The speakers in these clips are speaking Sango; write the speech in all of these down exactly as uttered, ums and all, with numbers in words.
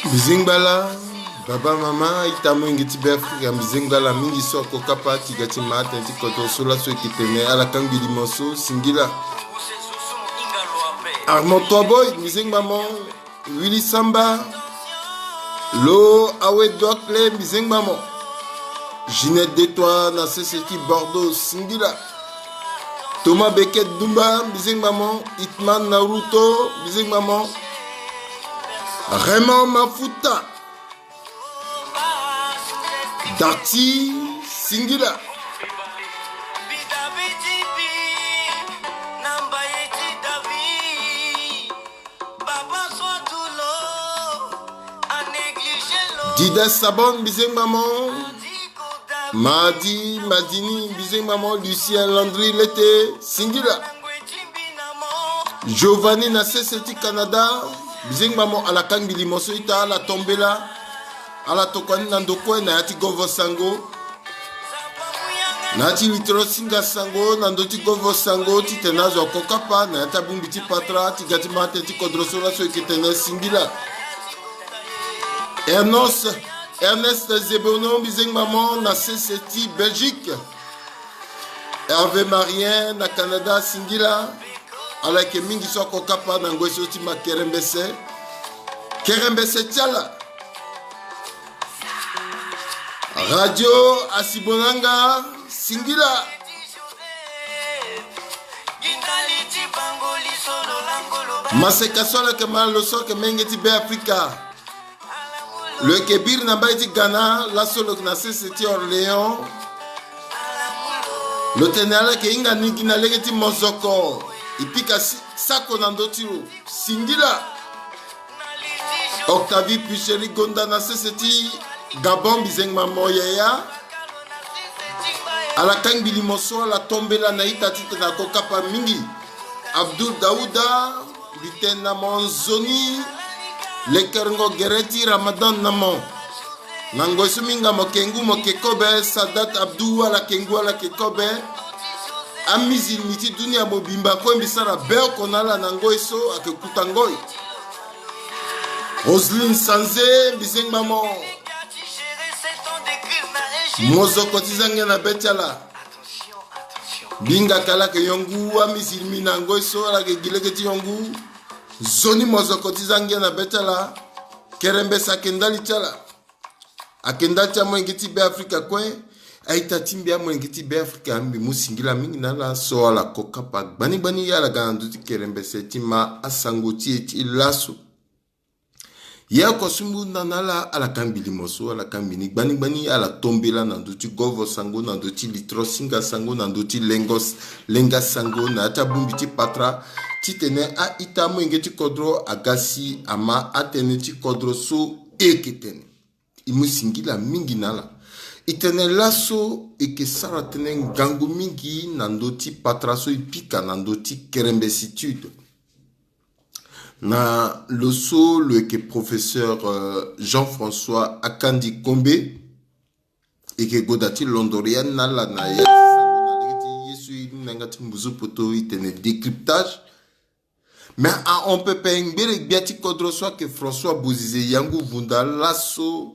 Mbi zingba la, baba, mama, ita, molenge ti Beafrika, mbi zingba la mingi so ako kapa ti ga ti ma atene ti kodro so laso eke tene ala kangbi limo so singila. Armand Toiboy, mbi zingba mo. Willy Samba, lo awe Dokle, mbi zingba mo. Ginette Detois na sese ti Bordeaux singila. Thomas Beket Dumba, mbi zingba mo. Hitman Naruto, mbi zingba mo. Raymond Mafuta, Darty singila. Dida Sabon, mbi zingba mo. Madi Madini, mbi zingba mo. Lucien Landry Lete singila. Giovanni na sese ti Canada, mbi zingba mo. Ala kangbi limo so ita, ala tombela, ala tokua ni na ndo kue na ya ti govo sango, na ya ti litoro singa sango, na ndö ti govo sango, titene azo ako kapa na ya ti abongbi ti patra ti ga ti ma atene ti kodro so laso eke tene singila. Ernest, Ernest Zebono, mbi zingba mo na sese ti Belgique. Hervé Marien na Canada singila. Ala yeke mingi so ako kapa na ngoi so ti ma kerembese. Kerembese ti ala. Radio Asibonanga singila. Maseka so ala yeke ma lo so ayeke menge ti Beafrika. Lo yeke biri na mbai ti Ghana, laso lo yeke na sese ti Orléans. Lo tene ala yeke hinga ni gi na lege ti mozoko. E pika si-, sako na ndö ti lo. Singila. Octavie Pucheri Gonda na sese ti Gabon, mbi zingba mo yaya. Ala kangbi limo so, ala tombela na ita titene ako kapa mingi. Abdul Daouda, mbi tene na mo nzoni. Lekerengo gere ti Ramadan na mo. Na ngoi so mi hinga mo ke ngu mo ke kobe, Sadat Abdou, ala ke ngu ala ke kobe. Amizilmi ti dunia mobimba kue mbi sara beoko na ala na ngoi so ayeke kuta ngoi. Roseline Sanze, mbi zingba mo. Mozoko ti za ngia na be ti ala. Mbi hinga ka ala yeke yo ngu, amizilmi na ngoi so ala yeke gi lege ti yo ngu. Nzoni mozoko ti za ngia na be ti ala. Kerembese ayeke ndali ti ala. Ayeke ndali ti amolenge ti Beafrika kue. A-ita ti mbi, amolenge ti Beafrika, mbi mu singila mingi na ala so ala ko kapa gbani gbani, ala ga na ndö ti kerembese ti ma asango ti e ti laso. Ye oko asu ngu nda na ala, ala kangbi limo so, ala kangbi ni gbani gbani, ala tombela na ndö ti govo sango, na ndö ti litro singa sango, na ndö ti lengo s-, lenga sango, na ya ti abongbi ti patra, titene a-ita amolenge ti kodro aga si ama atënë ti kodro so e yeke tene. E mu singila mingi na ala. E tene laso e yeke sara tënë ngangu mingi na ndö ti patra so e pika na ndö ti kerembesitude. Na lo so lo yeke professeur, euh, Jean-François Akandi Kombe, e yeke goda ti londo ya ni na ala na ya ti sango na lege ti ye so e hinga nga ti mbuzu poto e tene décryptage. Mais a on peut pas, ngbere gbia ti kodro so ayeke François Bozizé Yangu Vunda laso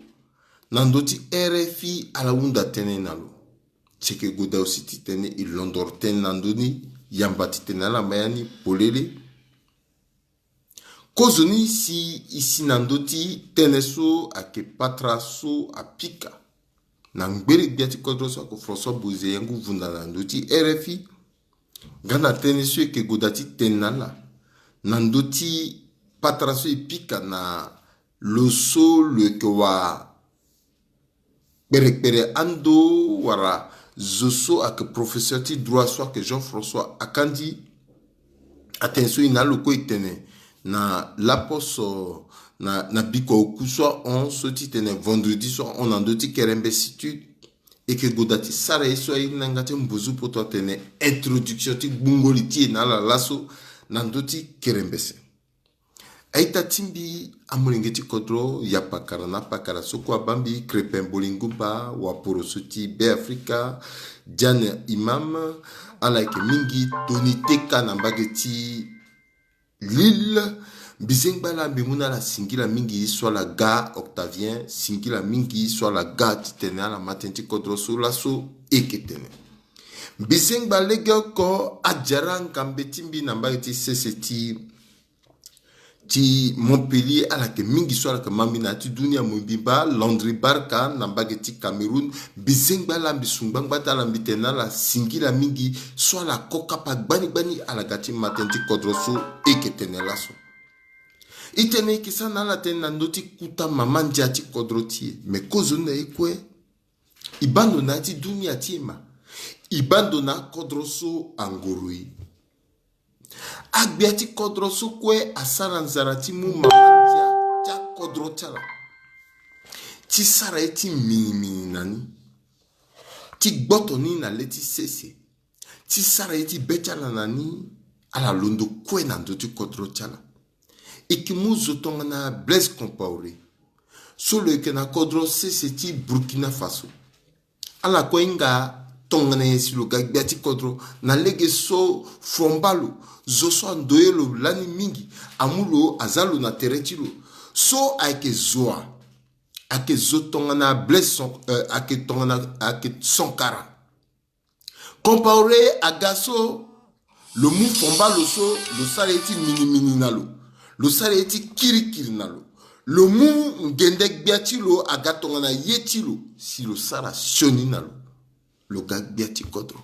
na ndö ti R F I ala hunda tënë na lo. Si e yeke goda aussi titene e londoro tënë na ndö ni, yamba titene ala ma ya ni polele. Kozoni si e si na ndö ti tënë so ayeke patra so apika na ngbere gbia ti kodro so ayeke François Bozizé Yangu Vunda na ndö ti R F I. Nga na tënë so e yeke goda ti tene na ala na ndö ti patra so e pika na lo so lo yeke wa kperekpere ando wala zo so ayeke professeur ti droit so ayeke Jean-François Akandi. Atene so e na lo kue e tene na laposo na, na bikua oku so ahon so titene vendredi so ahon na ndö ti kerembesitude. E yeke goda ti sara ye so airi na nga ti mbuzu poto atene introduction ti gbungo li ti e na ala laso na ndö ti kerembese. A-ita ti mbi, amolenge ti kodro, ya pakara na apakara so kue abaa mbi, Crépin Bolingumba, waporoso ti Beafrika, Diane Imam, ala yeke mingi, Tony Teka na mbage ti Lille, Mbizengba la mbi mu na ala singila mingi so ala ga Octavien, singila mingi so ala ga titene ala ma tënë ti kodro so laso. E yeke tene mbizengba lege oko, ajara ngambe ti mbi na mbage ti sese ti ti Montpellier, ala yeke mingi so ala yeke ma mbi na ya ti dunia mobimba. Landry Barca na mbage ti Cameroun, mbizengba la mbi su ngbangba ti ala, mbi tene na ala singila mingi so ala ko kapa gbani gbani ala ga ti ma tënë ti kodro so. E yeke tene laso. E tene e yeke sara na ala tënë na ndö ti kuta mama ndia ti kodro ti e, me kozoni na e kue. E baa ndo na ya ti dunia ti e ma, e baa ndo na akodro so angoro e. Agbia ti kodro so kue asara nzara ti mu mama ndia ti akodro ti ala, ti sara ye ti minimini na ni, ti gboto ni na le ti sese, ti sara ye ti be ti ala na ni. Ala londo kue na ndö ti kodro ti ala. E yeke mu zo tongana Blaise Compaoré so lo yeke na kodro sese ti Burkina Faso. Ala kue hinga tongana nyen si lo ga gbia ti kodro? Na lege so fomba lo, zo so andoye lo lani mingi, amu lo, aza lo na tere ti lo. So ayeke zo wa? Ayeke zo tongana Blaise Son-, eh, ayeke tongana, ayeke Sankara. Compaoré aga so, lo mu fomba lo so, lo sara ye ti minimini na lo, lo sara ye ti kirikiri na lo, lo mu ngende gbia ti lo aga tongana ye ti lo, si lo sara sioni na lo, lo ga gbia ti kodro.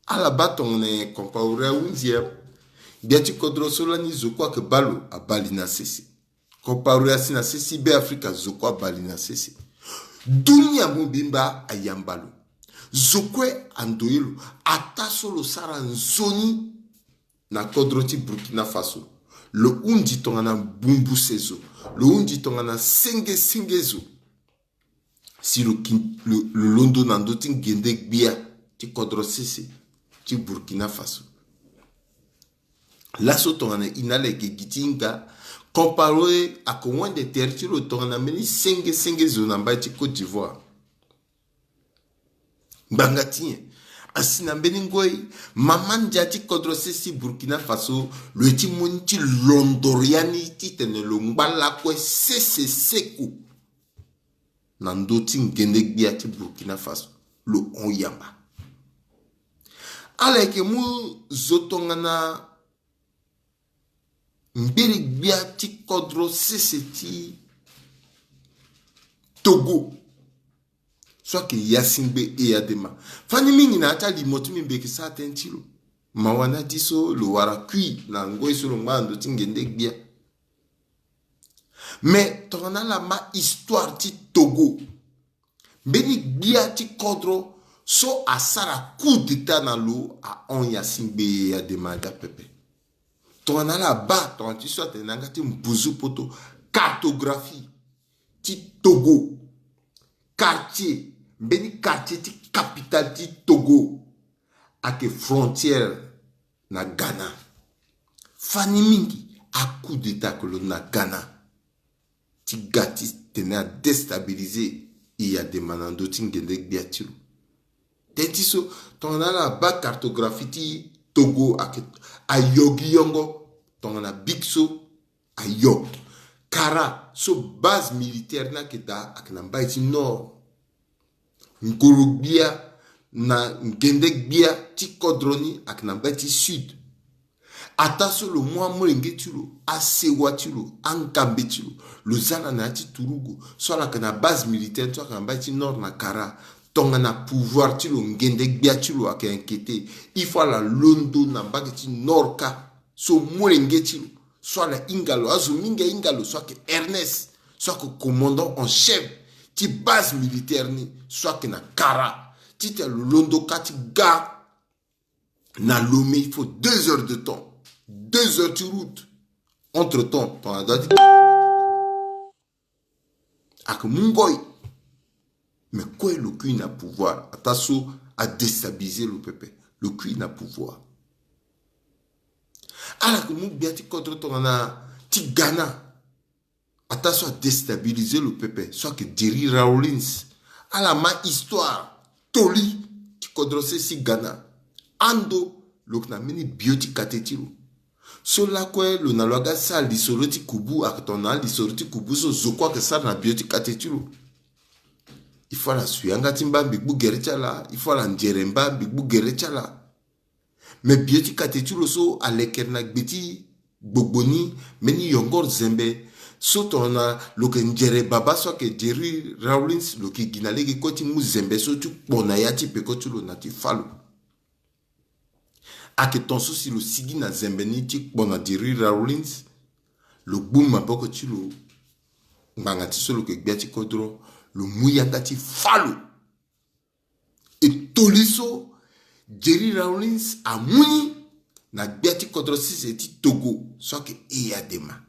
Ala baa tongana nyen Compaoré ahunzi e? Gbia ti kodro so lani zo kue ayeke baa lo, abaa li na sese. Compaoré asi na sese ti Beafrika, zo kue abaa li na sese. Dunia mobimba ayamba lo. Zo kue andoye lo. Ataa so lo sara nzoni na kodro ti Burkina Faso, lo hundi tongana bumbuse zo, lo hundi tongana senge senge zo. Si lo ki, lo, lo londo na ndö ti ngende gbia ti kodro sese ti Burkina Faso. Laso tongana e na ala yeke gi ti hinga, Compaoré ayeke wende tere ti lo tongana mbeni senge senge zo na mbai ti Côte d'Ivoire. Ngbanga ti nyen? Asi na mbeni ngoi, mama ndia ti kodro sese ti Burkina Faso, lo ye ti mu ni ti londoro ya ni titene lo ngba lakue sese seko na ndö ti ngende gbia ti Burkina Faso, lo hon yamba. Ala yeke mu zo tongana ngbiri gbia ti kodro sese ti Togo so ayeke Yassingbe Eyadema. Fani mingi na ya ti alimo ti mbi, mbi yeke sara tënë ti lo. Mawa ni adi so lo wara kui na ngoi so lo ngba na ndö ti ngende gbia. Me tongana ala ma histoire ti Togo, mbeni gbia ti kodro so asara coup d'état na lo, ahon Yassingbe Eyadema aga pepe. Tongana ala baa, tongana ti so atene na yanga ti mbuzu poto, cartographie ti Togo, quartier, mbeni quartier ti capitale ti Togo ayeke frontière na Ghana. Fani mingi, a coup d'état ayeke londo na Ghana ti ga titene adéstabiliser Eyadema na ndö ti ngende gbia ti lo. Tënë ti so, tongana ala baa cartographie ti Togo ayeke, ayo gi yongo, tongana Bikso ayo. Kara so base militaire ni ayeke daa, ayeke na mbai ti nord. Ngoro gbia na ngende gbia ti kodro ni ayeke na mbai ti sud. Ataa so lo mu amolenge ti lo, asewa ti lo, angambe ti lo, lo za ala na ya ti turugu. So ala yeke na base militaire so ayeke na mbai ti nord na Kara, tongana pouvoir ti lo, ngende gbia ti lo ayeke inquiété, il faut ala londo na mbage ti nord kâ. So molenge ti lo so ala hinga lo, azo mingi ahinga lo, so ayeke Ernest, so ayeke commandant en chef ti base militaire ni so ayeke na Kara, titene lo londo kâ ti ga na Lomé, il faut deux heures de temps, deux heures ti route. Entre temps, tongana dua ti ayeke mu ngoi. Mais kue lo kui na pouvoir, ataa so adéstabiliser lo pepe, lo kui na pouvoir. Ala yeke mu gbia ti kodro tongana ti Ghana, ataa so adéstabiliser lo pepe, so ayeke Jerry Rawlings. Ala ma histoire toli ti kodro sese ti Ghana. Ando lo yeke na mbeni bio ti kate ti lo. So lakue lo na lo aga sara lisoro ti kubu, ayeke tongana lisoro ti kubu so zo kue ayeke sara na bio ti kate ti lo. Il faut ala su yanga ti mba mbi gbu gere ti ala, il faut ala nzere mba mbi gbu gere ti ala. Me bio ti kate ti lo so alekere na gbe ti gbogbo ni, mbeni yongoro zembe so tongana lo yeke nzere baba so ayeke Jerry Rawlings, lo yeke gi na lege kue ti mu zembe so ti kpo na ya ti peko ti lo na ti fâ lo. Ayeke ton so si lo sigi na zembe ni ti kpo na Jerry Rawlings, lo gbu maboko ti lo, ngbanga ti so lo yeke gbia ti kodro, lo mu yanga ti fâ lo. E toli so Jerry Rawlings amu ni na gbia ti kodro sese ti Togo so ayeke Eyadema.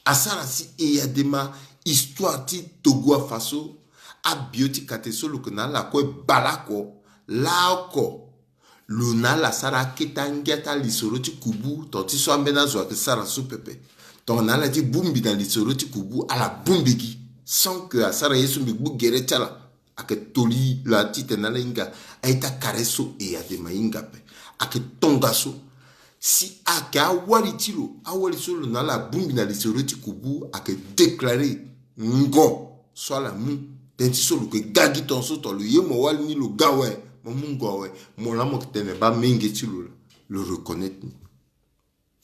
Asara si Eyadema histoire ti Togo afa so, abio ti kate so lo yeke na ala kue baleoko, laoko. Lo na ala sara akete angia ti alisoro ti kubu, tongana ti so ambeni azo ayeke sara so pepe. Tongana ala ti bongbi na lisoro ti kubu, ala bongbi gi sans que asara ye so mbi gbu gere ti ala. Ayeke toli laa titene ala hinga a-ita kare so Eyadema hinga ape. Ayeke tongaso si ayeke awali ti lo, awali so lo na ala abongbi na lisoro ti kubu, ayeke déclarer ngo so ala mu. Tënë ti so lo yeke ga gi tongaso, tongana lo ye mo wali ni lo ga awe, mo mu ngo awe, mo laa mo yeke tene baa menge ti lo laa, lo reconnaître ni.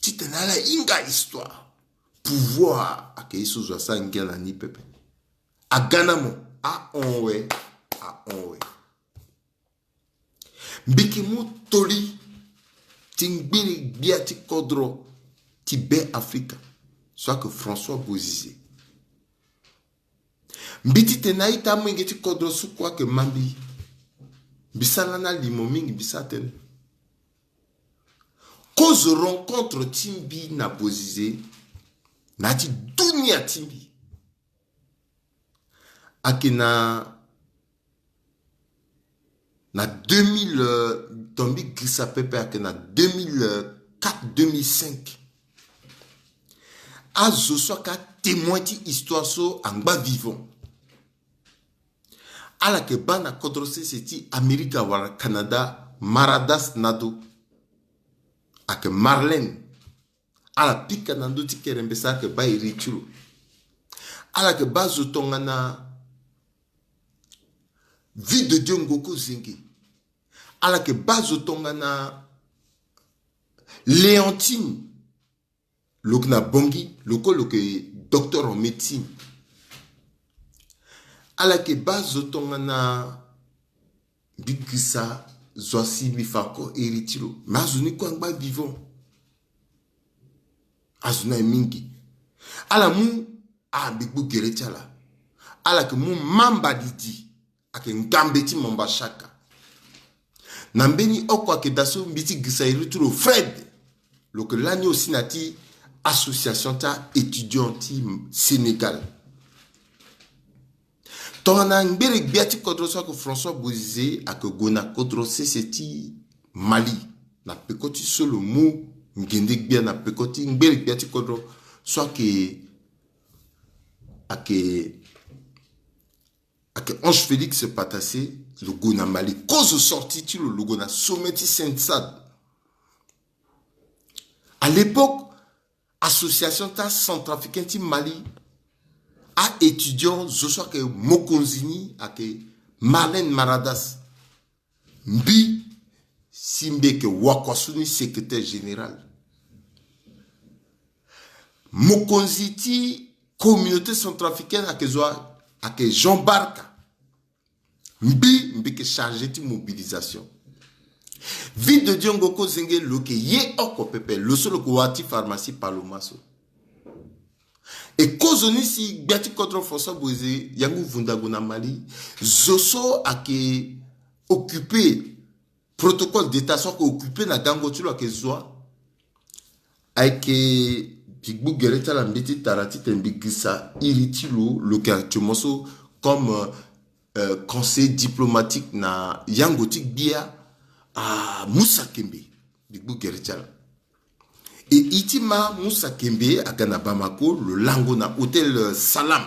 Titene ala hinga histoire. Pouvoir ayeke ye so zo asara ngia na ni pepe. Aga na mo, ahon awe, ahon awe. Mbi yeke mu toli ti ngbiri gbia ti kodro ti Be Afrika so ayeke François Bozizé. Mbi titene a-ita amolenge ti kodro so kue ayeke ma mbi. Mbi sara lani alimo mingi, mbi sara tënë. Kozo rencontre ti mbi na Bozizé na ya ti dunia ti mbi. Ayeke na, na deux mille, euh, tongana mbi girisa pepe ayeke na deux mille quatre, deux mille cinq. Azo so ayeke atémoin ti histoire so angba vivant. Ala yeke baa na kodro sese ti Amerika wala Canada, Maradas Nadeau. Ayeke Marlène. Ala pika na ndö ti kerembe so ayeke baa iri ti lo. Ala yeke baa zo tongana Vie de Dieu Ngoko Zenge. Ala yeke baa zo tongana Léontine. Lo yeke na Bangui, lo kue lo yeke docteur en médecine. Ala yeke baa zo tongana, mbi girisa zo asi mbi fa encore iri ti lo. Mais azo ni kue angba vivant. Azo ni aye mingi. Ala mu, ah, mbi gbu gere ti ala. Ala yeke mu Mamba Didi. Ayeke ngambe ti Mamba Shaka. Na mbeni oko ayeke daa so mbi ti girisa iri ti lo Fred. Lo yeke lani aussi na ya ti association ti a-étudiant ti Sénégal. Tongana ngbere gbia ti kodro so ayeke François Bozizé ayeke gue na kodro sese ti Mali. Na peko ti so lo mu ngende gbia na peko ti ngbere gbia ti kodro so ayeke, ayeke Ayeke Ange Félix Patassé, lo gue na Mali. Kozo sorti ti lo, lo gue na sommet ti CENSAD. À l'époque, association ti acentrafricain ti Mali, a-étudiant zo so ayeke mokonzi ni ayeke Marlène Maradas. Mbi si mbi yeke wakua so ni secrétaire général. Mokonzi ti communauté centrafricaine ayeke zo wa, ayeke Jean Barka. Mbi, mbi yeke chargé ti mobilisation. Vie de Dieu Ngoko Zenge lo yeke ye oko pepe, lo so lo yeke wa ti pharmacie Paloma so. E kozo ni si gbia ti kodro François Bozizé, yanga vundagu na Mali, zo so ayeke occupé, protocole d'État so ayeke occupé na gango ti lo ayeke zo wa. Ayeke, mbi gbu gere ti ala mbeti tara titene mbi girisa iri ti lo, lo yeke actuellement so comme, euh, conseiller diplomatique na yango ti gbia, ah, Moussa Kembe. Mbi gbu gere ti ala. E iri ti ma Moussa Kembe aga na Bamako, lo lango na hôtel, euh, Salam.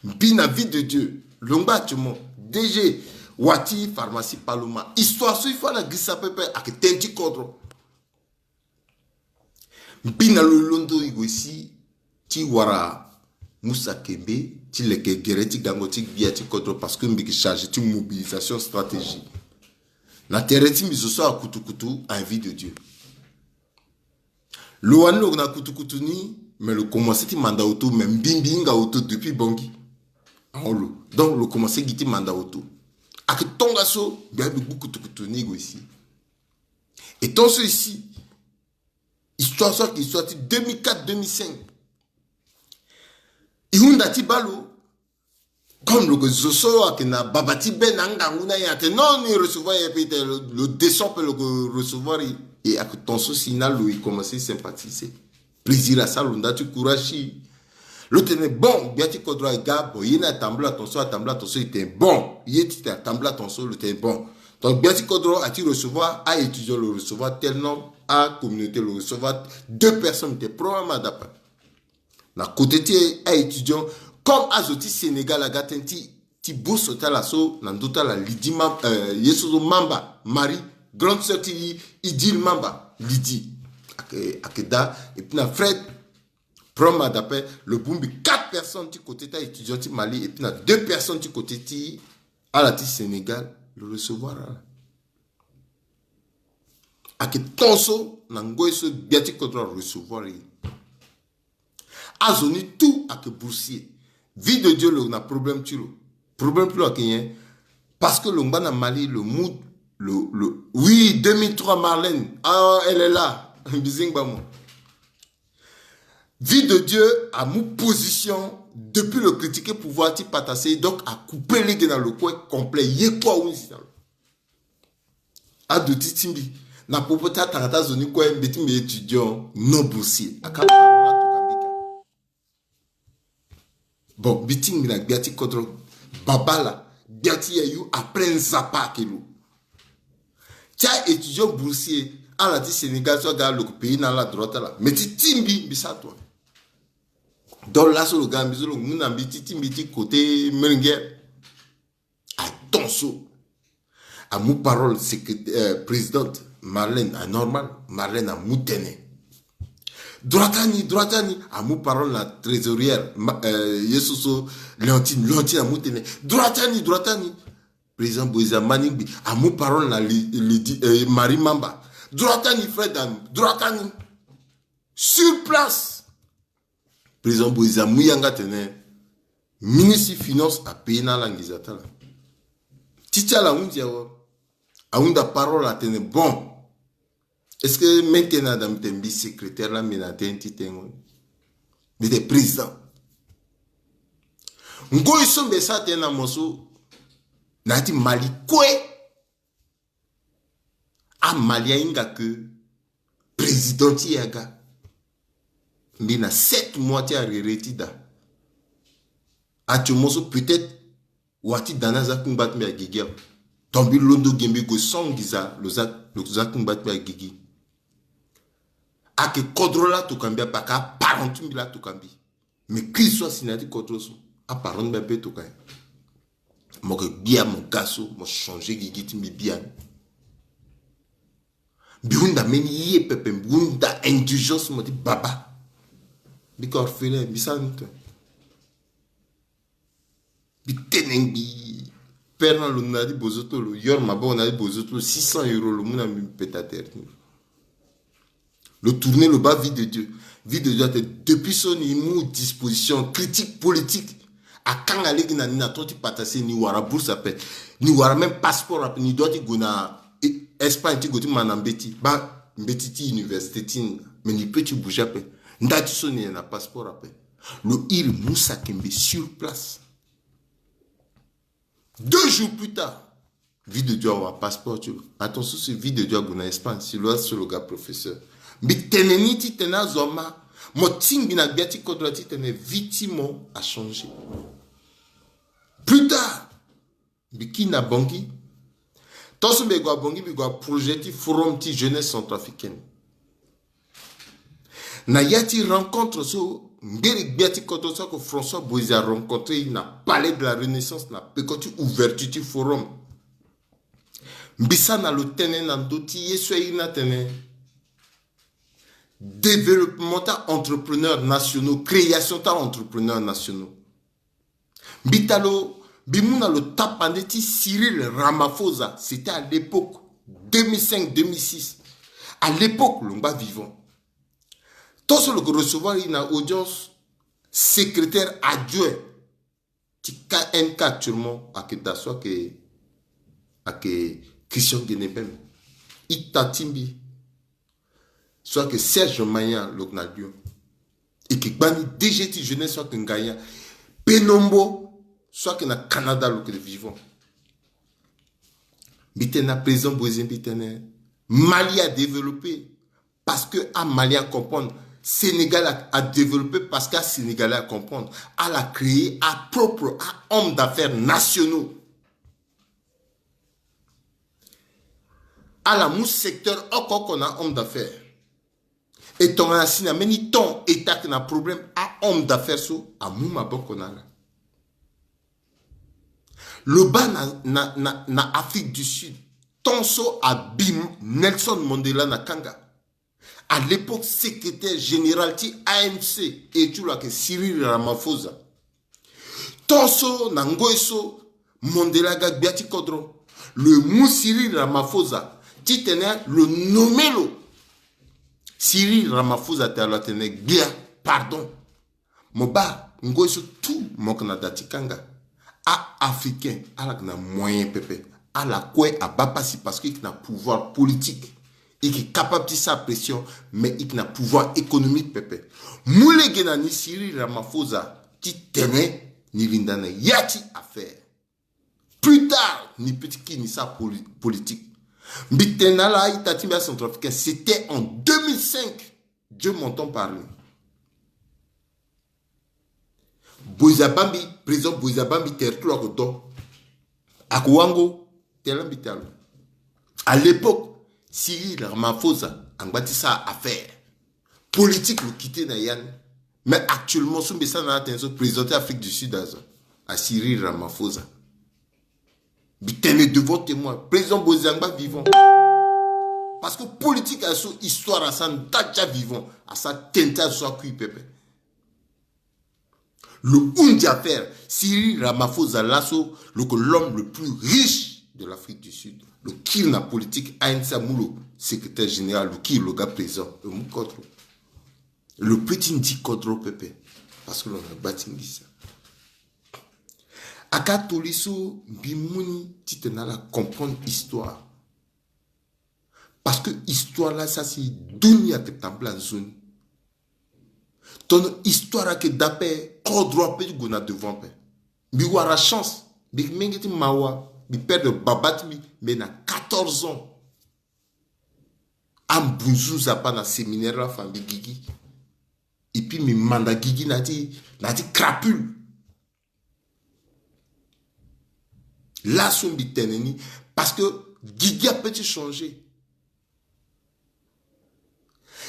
Mbi na Vie de Dieu, lo ngba actuellement D G wa ti pharmacie Paloma. Histoire so il faut ala girisa pepe, ayeke tënë ti kodro. Mbi na lo londo e gue si ti wara Moussa Kembe ti leke gere ti gango ti gbia ti kodro, parce que mbi yeke chargé ti mobilisation stratégie. Na tere ti mbi zo so akutukutu, à vie de Dieu. Lo wani lo na kutukutu ni, mais lo commencé ti manda auto, mais mbi mbi hinga auto depuis Bangui. Ahon lo. Donc lo commencé gi ti manda auto. Ayeke tongaso mbi abi gbu kutukutu ni e gue si. Et tant so e si, histoire so ayeke histoire ti deux mille quatre, deux mille cinq. E hunda ti baa lo. Comme lo yeke zo so ayeke na baba ti be na angangu na ye, atene non, ni recevoir ye ape, e tene lo, lo descend ape, lo yeke recevoir e. E ayeke ton so si na lo e commencé sympathiser. Plaisir asara lo nda ti courage ti e. Lo tene bon, gbia ti kodro aga, bon, ye ni atambula ton so, atambula ton so, e tene bon, ye ti tene atambula ton so, lo tene bon. Donc gbia ti kodro ati recevoir, a-étudiant lo recevoir tel nombre, a-communauté lo recevoir deux personnes, tene problème ada ape. Na côté ti a-étudiant, comme azo ti Sénégal aga tënë ti, ti bourse ti ala so, na ndö ti ala Lydie Mam-, euh, ye so so Mamba, Marie, grande sœur ti Idil Mamba, Lydie. Ayeke, ayeke daa, et puis na Fred, problème ada ape, lo bongbi quatre personnes ti côté ti a-étudiant ti Mali, et puis na deux personnes ti côté ti ala ti Sénégal, lo recevoir ala. Ayeke ton so na ngoi so gbia ti kodro arecevoir e. Azo ni tout ayeke boursier. Vie de Dieu lo na problème ti lo. Problème ti lo ayeke nyen? Parce que lo ngba na Mali, lo mu lo, lo, oui, deux mille trois Marlène, ah, elle est là. Mbi zingba mo. Vie de Dieu amu position depuis lo critiquer pouvoir ti patassé, donc acouper lege na lo kue complet, ye kue ahunzi na lo. Aduti ti mbi, na popo ti atanga ti azo ni kue, mbi ti mbi étudiant non boursier. Aka parole atoka mbi ka. Bon, mbi tingbi na gbia ti kodro, babâ laa, gbia ti yayu après Nzapa ayeke lo. Ti a-étudiant boursier, ala ti Sénégal so aga lo yeke payer na ala droit ti ala. Mais ti tingbi mbi sara tongaso. Donc laso lo ga na mbi so lo mu na mbi ti tingbi ti côté Meringuer. Atonso. Amu parole secrét-, euh, présidente Marlène, anormal. Marlène amu tene. Droit ti ani, droit ti ani. Amu parole na trésorière, ma-, euh, ye so so Léontine, Léontine amu tene. Droit ti ani, droit ti ani. Président Boiza Maningbi amu parole na Li-, Lydie, euh, Marie Mamba. Droit ti ani, Fred, droit ti ani. Sur place. Président Boiza amu yanga atene ministre ti finance apayer na ala nginza ti ala. Ti ti ala ahunzi awe. Ahunda parole atene bon. Est-ce que maintenant da mbi tene mbi secrétaire la mbi na tene ti tengo ni? Mbi tene président. Ngoi so mbi sara tene na mo so na ya ti Mali kue. A-Mali ahinga ke président ti e aga. Mbi na sept mois ti arere ti da. Actuellement so peut-être wa ti da ni aza kungba ti mbi agigi awe. Donc mbi londo ge mbi gue so nginza lo za, lo za kungba ti mbi agigi. Ayeke kodro la atoka mbi ape, ayeke aparent ti mbi la atoka mbi. Mais crise so asi na ya ti kodro so, aparent ti mbi ape atoka nyen? Mo yeke gbia mo ga so mo changer gigi ti mbi biani. Mbi hunda mbeni ye pepe, mbi hunda indulgence mo ti baba. Mbi yeke orphelin, mbi sara ni tene. Mbi tene ngbii. Père na lo na ya ti bozo ti lo, lo yoro maboko na ya ti bozo ti lo, six cents euros lo mu na mbi, mbi peta terre ti mbi. Lo tourner lo baa Vie de Dieu. Vie de Dieu atene depuis so ni mu disposition critique politique. Akanga lege na ni na temps ti patassé ni wara bourse ape. Ni wara même passeport ape, ni doit ti gue na, eh, Espagne ti gue ti ma na mbeti. Baa mbeti ti université ti ni. Mais ni peut ti bouger ape. Nda ti so ni na passeport ape. Lo iri Moussa Kembe sur place. Deux jours plus tard, Vie de Dieu awa passeport ti lo. Attention, si Vie de Dieu ague na Espagne, si lo aso lo ga professeur. Mbi tene ni ti tene azo ama, mo tingbi na gbia ti kodro ti tene vie ti mo achanger. Plus tard, mbi kiri na Bangui. Tant so mbi gue na Bangui, mbi gue na projet ti forum ti jeunesse centrafricaine. Na ya ti rencontre so, ngeri gbia ti kodro so ayeke François Boiza arencontre e na Palais de la Renaissance na peko ti ouverture ti forum. Mbi sara na lo tënë na ndö ti ye so airi ni atene Développement ta entrepreneurs nationaux, création ta entrepreneurs nationaux. Mbi ta lo, mbi mu na lo tapande ti Cyril Ramaphosa, c'était à l'époque deux mille cinq, deux mille six. À l'époque lo ngba vivant. Tant so lo ko recevoir ye na audience, secrétaire adjoint ti K N K actuellement ayeke da so ayeke, ayeke Christian Guenepem. Ita ti mbi so ayeke Serge Mayan lo yeke na Lyon. E yeke gbani D G ti jeunesse so ayeke Ngaya. Penombo so ayeke na Canada lo yeke vivant. Mbi tene na président Boizé, mbi tene Mali a développé parce que a Mali a comprendre. Sénégal a, a développé parce que a Sénégalais a comprendre. Ala créé a propre a homme d'affaires nationaux. Ala mu secteur oko oko na homme d'affaires. E tongana si na mbeni temps e ta ayeke na problème, a homme d'affaires so amu maboko na ala. Lo baa na, na, na, na Afrique du Sud, temps so abi Nelson Mandela na kanga. À l'époque, secrétaire général ti A M C, e ti lo ayeke Cyril Ramaphosa. Tant so na ngoi so Mandela aga gbia ti kodro, lo mu Cyril Ramaphosa titene lo nommé lo. Cyril Ramaphosa tene lo atene gbia, pardon. Mo baa ngoi so tout mo yeke na da ti kanga. A-Africain ala yeke na moyen pepe. Ala kue abaa pasi parce que e yeke na pouvoir politique. E yeke capable ti sara pression, mais e yeke na pouvoir économique pepe. Mu lege na ni Cyril Ramaphosa titene ni linda na ya ti affaire. Plus tard ni peut ti kiri ni sara poli-, politique. Mbi tene na ala, a-ita ti mbi acentrafricain, c'était en deux mille cinq. Dieu m'entend parler. Boizé abaa mbi, président Boizé abaa mbi, territoire ako do. Ako wango, tela mbi talo. À l'époque, Cyril Ramaphosa angba ti sara affaire. Politique lo quitté na ya ni. Mais actuellement so mbi sara na ala tënë so, président ti Afrique du Sud azo, a Cyril Ramaphosa. Mbi tene devant témoin, président Boizé angba vivant. Parce que politique aye so histoire asara ni, nda ti avivant asara tënë ti azo so akui pepe. Lo hundi affaire. Cyril Ramaphosa laso lo yeke l'homme le plus riche de l'Afrique du Sud. Lo kiri na politique, A N C amu lo secrétaire général, lo kiri lo ga président, lo mu kodro. Lo peut ti ndi kodro pepe parce que lo na gba ti nginza. Aka toli so mbi mu ni titene ala comprendre histoire. Parce que histoire la sara si dunia ayeke tambula nzoni. Tongana histoire ayeke da ape, kodro ape ti gue na devant ape. Mbi wara chance, mbi yeke menge ti mawa, mbi perdre baba ti mbi, mbi na quatorze ans. Ambunzu Nzapa na séminaire la afa mbi gigi. Et puis mbi manda gigi na ya ti, na ya ti crapule. Laso mbi tene ni, parce que gigi ape ti changer.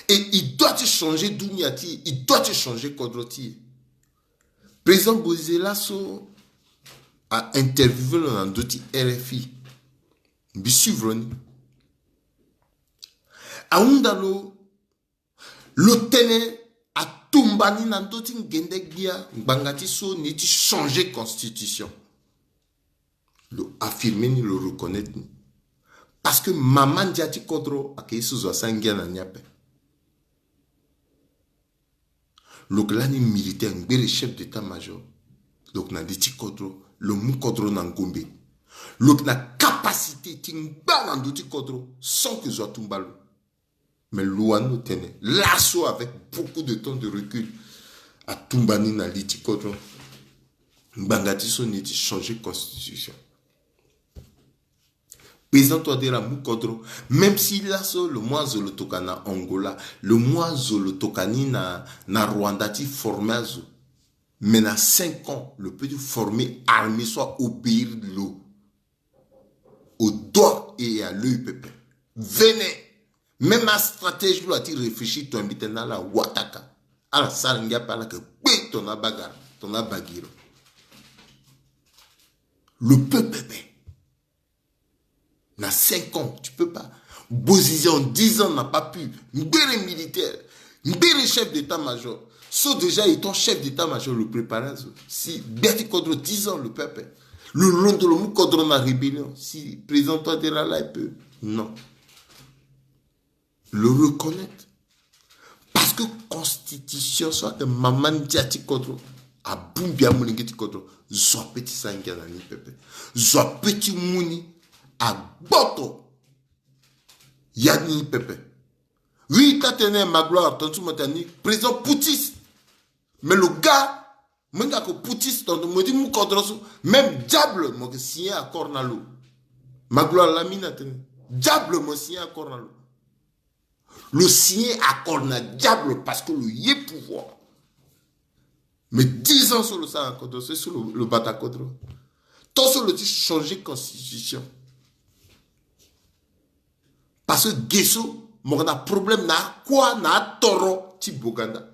Et il doit ti changer dunia ti e, il doit ti changer kodro ti e. Président Boizé laso a interviewé lo na ndö ti R F I. Mbi suivre ni. Ahunda lo, lo tene atumba ni na ndö ti ngende gbia ngbanga ti so ni ti changer constitution. Lo affirmer ni, lo reconnaître ni. Parce que mama ndia ti kodro ayeke ye so zo asara ngia na ni ape. Lo yeke lani militaire, ngbere chef d'état-major. Lo yeke na li ti kodro, lo mu kodro na ngombe. Lo yeke na capacité ti ngba na ndö ti kodro sans que zo atumba lo. Mais lo wani lo tene laso, avec beaucoup de temps de recul, atumba ni na li ti kodro. Ngbanga ti so ni ti changer constitution. Président Touadéra amu kodro. Même si laso lo mu azo lo toka na Angola, lo mu azo lo toka ni na, na Rwanda ti former azo. Mais na cinq ans lo peut ti former armée so a obéir lo au doigt et à l'œil pepe. Venez. Même astratégie lo ati réfléchir, to mbi tene na ala wataka. Ala sara ngia ape, ala yeke kpe tongana abagara, tongana abagiro. Lo peut pepe. Na cinq ans, tu peux pas. Bozizé en dix ans n'a pas pu. Ngbere militaire. Mbiri chef d'état-major. So déjà étant chef d'état-major, lo prépare azo. Si gbia ti kodro dix ans lo pepe. Lo londo lo mu kodro na rébellion. Si président Touadéra la, il peut. Non. Lo reconnaître. Parce que constitution so ayeke mama ndia ti kodro abongbi amolenge ti kodro. Zo ape ti sara ngia na ni pepe. Zo ape ti mu ni agboto ya ni pepe. Oui, ita tene Magloire, tontu mo tene ni président putiste. Mais lo ga, mo hinga ko putiste tontu mo di mu kodro so. Même diable mo ke signer accord na lo. Magloire laa mi na tene. Diable mo signer accord na lo. Lo signer accord na diable parce que lo ye pouvoir. Mais dix ans so lo sara na kodro so, so lo, lo bata kodro. To so lo ti changer constitution. Parce que ge so mo na problème na akua na atoro ti Boganda.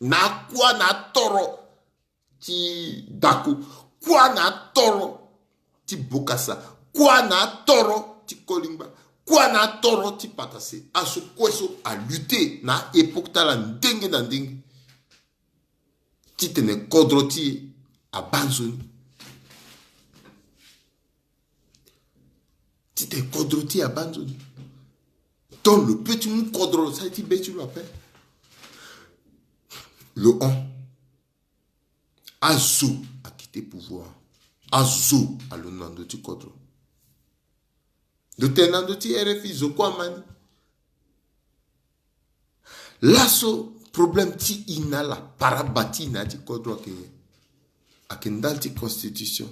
Na akua na atoro ti Daku. Kua na atoro ti Bokassa. Kua na atoro ti Kolingba. Kua na atoro ti Patassé. Aso kue so alutter na époque ti ala ndenge na ndenge. Titene kodro ti e abaa nzoni. Titene kodro ti e abaa nzoni. Donc lo peut ti mu kodro lo sara ti be ti lo ape. Lo hon. Azo akite pouvoir. Azo alondo na ndö ti kodro. Lo tene na ndö ti R F I zo kue ama ni. Laso problème ti e na ala, paraba ti e na ya ti kodro ayeke nyen? Ayeke ndali ti constitution.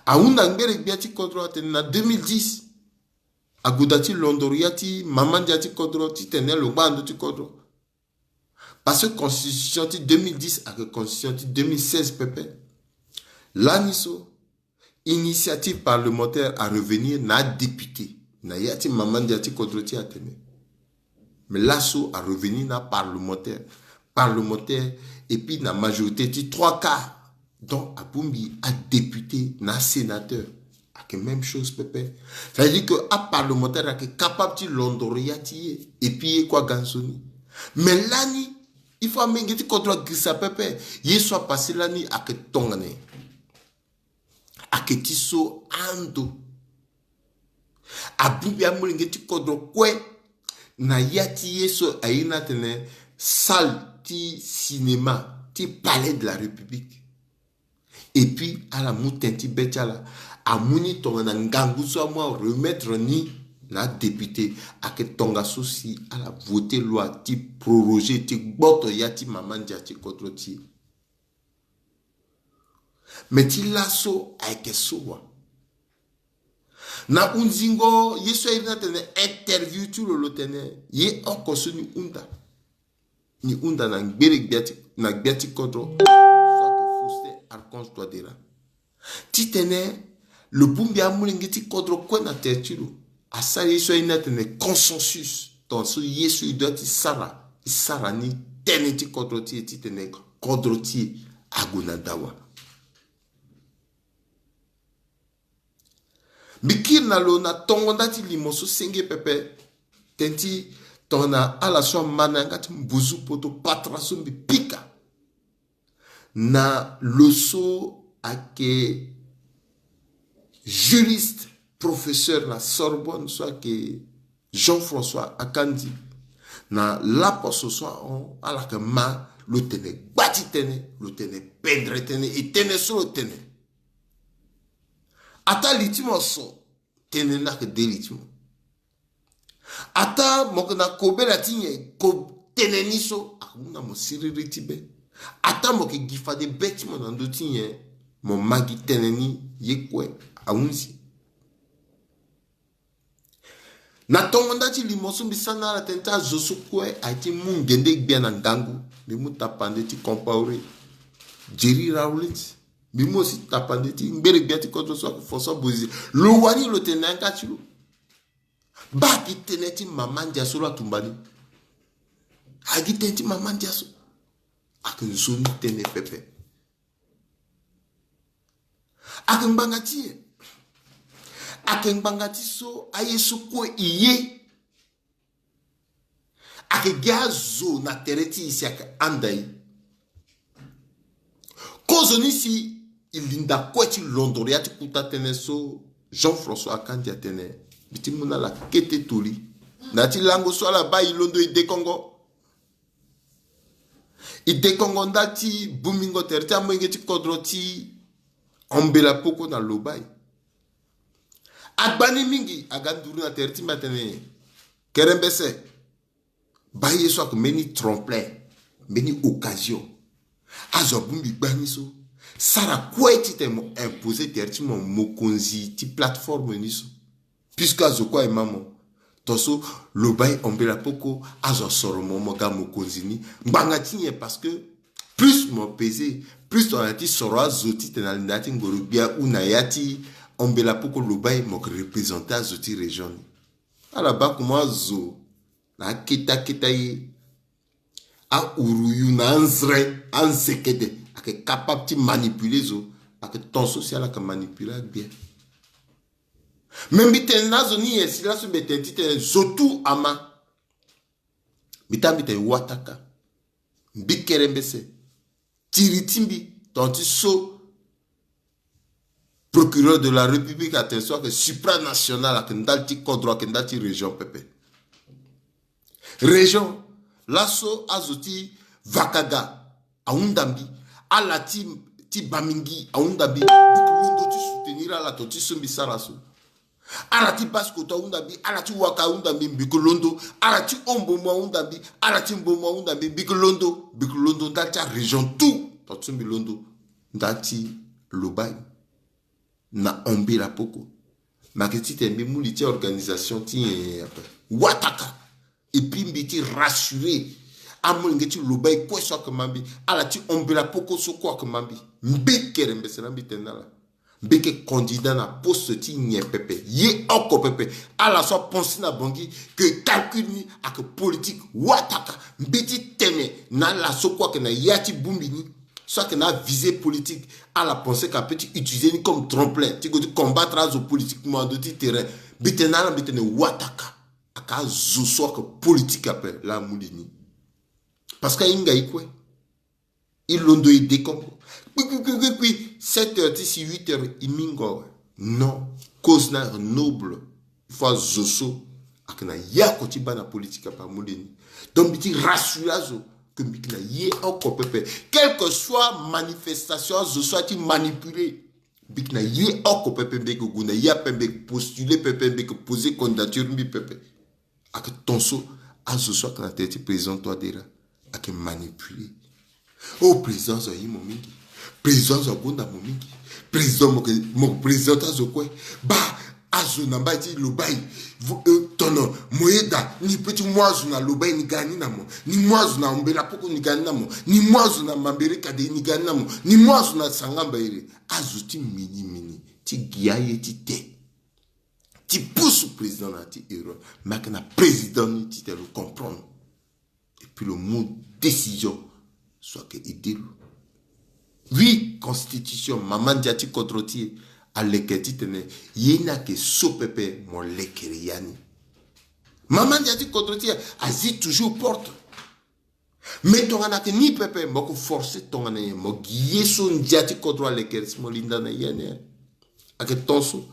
Ahunda ngbere gbia ti kodro atene na deux mille dix ague daa ti londoro ya ti mama ndia ti kodro titene lo ngba na ndö ti kodro. Parce que constitution ti deux mille dix ayeke constitution ti deux mille seize pepe. Lani so, initiative parlementaire arevenir na adéputé na ya ti mama ndia ti kodro ti e atene. Mais laso arevenir na parlementaire, parlementaire, et puis na majorité ti trois quarts. Donc abongbi adéputé na asénateur. Ayeke même chose pepe. Ça veut dire que aparlementaire ayeke capable ti londoro ya ti e, et puis e kue aga nzoni. Mais lani, il faut amolenge ti kodro agirisa pepe. Ye so apassé lani ayeke tongana nyen? Ayeke ti so ando. Abongbi amolenge ti kodro kue na ya ti ye so airi ni atene salle ti cinéma ti Palais de la République. Et puis ala mu tënë ti be ti ala. Amu ni tongana ngangu so amu aremettre ni na adéputé. Ayeke tongaso si ala voter loi ti proroger ti gboto ya ti mama ndia ti kodro ti e. Mais ti laso ayeke so wa. Na hunzingo ye so airi ni atene interview ti lo lo tene ye oko so ni hunda. Ni hunda na ngbere gbia ti, na gbia ti kodro so ayeke Faustin Archange Touadéra. Titene lo bongbi amolenge ti kodro kue na tere ti lo. Asara ye so aye ni atene consensus. Tongaso ye so e doit ti sara, e sara ni tënë ti kodro ti e titene kodro ti e ague na dawa. Mbi kiri na lo na tongo nda ti limo so senge pepe. Tënë ti tongana ala so ama na yanga ti mbuzu poto, patara so mbi pika na lo so ayeke juriste, professeur na Sorbonne so ayeke Jean-François Akandji, na laposo so ahon, ala yeke ma lo tene gba ti tënë, lo tene pendre tënë, e tënë so lo tene. Ataa li ti mo so, tënë ni ayeke de li ti mo. Ataa mo yeke na kobela ti nyen, ko tënë ni so ayeke hunda mo siriri ti be. Ataa mo yeke gi fade be ti mo na ndö ti nyen, mo ma gi tënë ni ye kue ahunzi. Na tongo nda ti limo so mbi sara na ala tënë ti azo so kue aye ti mu ngende gbia na ngangu. Mbi mu tapande ti Compaoré, Jerry Rawlings. Mbi mu aussi tapande ti ngbere gbia ti kodro so ayeke François Bozizé. Lo wani lo tene na yanga ti lo. Baa gi tënë ti mama ndia so lo atumba ni. Agi tënë ti mama ndia so. Ayeke nzoni tënë pepe. Ayeke ngbanga ti nyen? Ayeke ngbanga ti so aye so kue e ye. Ayeke gi azo na tere ti e si ayeke handa e. Kozoni si e linda kue ti londo ya ti kuta tënë so Jean-François Akandji atene, mbi ti mu na ala kete toli. Na ya ti lango so ala baa e londo e dekongo. E dekongo nda ti bongbingo tere ti amolenge ti kodro ti Ambela Poko na Lobaye. Agbani mingi aga nduru na tere ti mbi atene, kerembese, baa ye so ayeke mbeni tremplin, mbeni occasion. Azo abongbi gbani so, sara kue titene mo imposer tere ti mo mokonzi ti plateforme ni so. Puisque azo kue aye ma mo. Tongaso Lobaye Ambela Poko, azo asoro mo, mo ga mokonzi ni. Ngbanga ti nyen? Parce que plus mo peser, plus tongana ti soro azo titene alinda ya ti ngoro gbia ou na ya ti Ambela Poko Lobaye, mo yeke représenter azo ti région ni. Ala baa komo azo na akete akete aye, auruyu na anzre, anzekede, ayeke capable ti manipuler zo. Ayeke tongaso si ala yeke manipuler agbia. Me mbi tene na azo ni nyen si laso mbi tene titene zo tu ama. Mbi taa mbi tene wataka. Mbi kerembese, tiri ti mbi, tongana ti so procureur de la République atene so ayeke supranational, ayeke ndali ti kodro, ayeke ndali ti région pepe. Région, laso azo ti Vakaga ahunda mbi, ala ti, ti Bamingi ahunda mbi, mbi yeke londo ti soutenir ala tongana ti so mbi sara so. Ala ti Basse-Kotto ahunda mbi, ala ti Ouakam ahunda mbi, mbi yeke londo. Ala ti Haut-Mbomou ahunda mbi, ala ti Mbomou ahunda mbi, mbi yeke londo. Mbi yeke londo ndali ti arégion tout tongana ti so mbi londo ndali ti Lobaye na Ambela Poko. Me ayeke titene mbi mu li ti organisation ti nyen ape? Wataka. Et puis mbi ti rassurer amolenge ti Lobaye kue so ayeke ma mbi, ala ti Ambela Poko so kue ayeke ma mbi. Mbi kerembese na mbi tene na ala, mbi yeke candidat na poste ti nyen pepe? Ye oko pepe. Ala so apenser na Bangui que calcul ni ayeke politique. Wataka. Mbi ti tene na ala so kue ayeke na ya ti bongbi ni, so ayeke na avisée politique, ala penser que apeut ti utiliser ni comme tremplin ti gue ti combattre azo politiquement na ndö ti terrain. Mbi tene na ala, mbi tene wataka. Ayeke azo so ayeke politique ape laa amu li ni. Parce que ahinga e kue. E londo e dekongo. Kpi, kpi, kpi, kpi, kpi. Sept heures ti si huit heures e mingo awe. Non. Cause ni ayeke noble. Il faut azo so ayeke na ye oko ti baa na politique ape amu li ni. Donc mbi ti rassurer azo que mbi yeke na ye oko pepe. Quelle que soit manifestation azo so ati manipuler, mbi yeke na ye oko pepe, mbi yeke gue na ye ape, mbi yeke postuler pepe, mbi yeke poser candidature mbi pepe. Ayeke tongaso azo so ayeke na tere ti président Touadéra ayeke manipuler. Oh, président azo aye mo mingi. Président azo agonda mo mingi. Président, mo yeke, mo yeke président ti azo kue. Baa azo na mbai ti Lobaye. Vo, euh, tono mo yeda, ni peut ti mu azo na Lobaye ni ga ni na mo. Ni mu azo na Ambela Poko ni ga ni na mo. Ni mu azo na Mambere Kade ni ga ni na mo. Ni mu azo na Sangamba iri. Azo ti mini mini ti gi aye ti te. Ti pusu président na ya ti erreur. Me ayeke na président ni titene lo comprendre. Et puis lo mu décision so ayeke aider lo. Oui, constitution, mama ndia ti kodro ti e aleke titene ye ni ayeke so pepe, mo lekere ya ni. Mama ndia ti kodro ti e azi toujours porte. Mais tongana ayeke ni pepe, mo yeke forcer tongana nyen? Mo gi ye so ndia ti kodro alekere si mo linda na ye ni. Ayeke tongaso.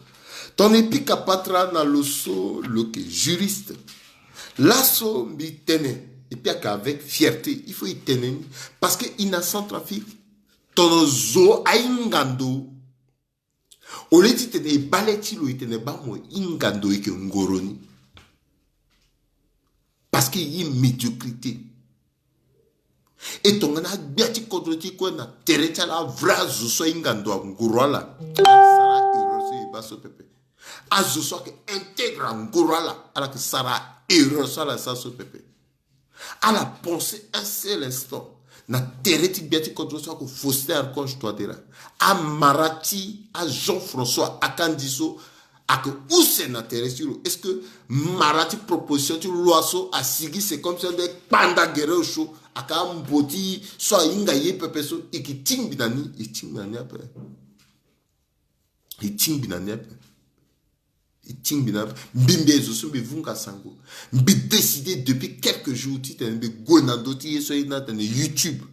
Tongana e pika patara na lo so lo yeke juriste, laso mbi tene, et puis ayeke avec fierté, il faut e tene ni. Parce que e na Centrafrique, tono zo ahinga ndo. Au lieu titene e baa le ti lo, e tene baa mo hinga ndo, e yeke ngoro ni. Parce que e ye médiocrité. E tongana agbia ti kodro ti e kue na tere ti ala, avrai azo so ahinga ndo angoro ala. Ala sara erreur so e baa so pepe. Azo so ayeke intègre angoro ala, ala yeke sara erreur so ala sara so pepe. Ala penser un seul instant na tere ti gbia ti kodro so ayeke Faustin Archange Touadéra. Amara ti a Jean-François Akandji so ayeke use na tere ti lo. Est-ce que mara ti proposition ti loi so asigi, c'est comme si ande kpanda gere osio? Ayeke ambo ti so ahinga ye pepe so, e yeke tingbi na ni, e tingbi na ni ape. E tingbi na ni ape. E tingbi na mbi, mbi ezo so mbi vunga sango. Mbi décidé depuis quelques jours titene mbi gue na ndö ti ye so aye ni atene YouTube.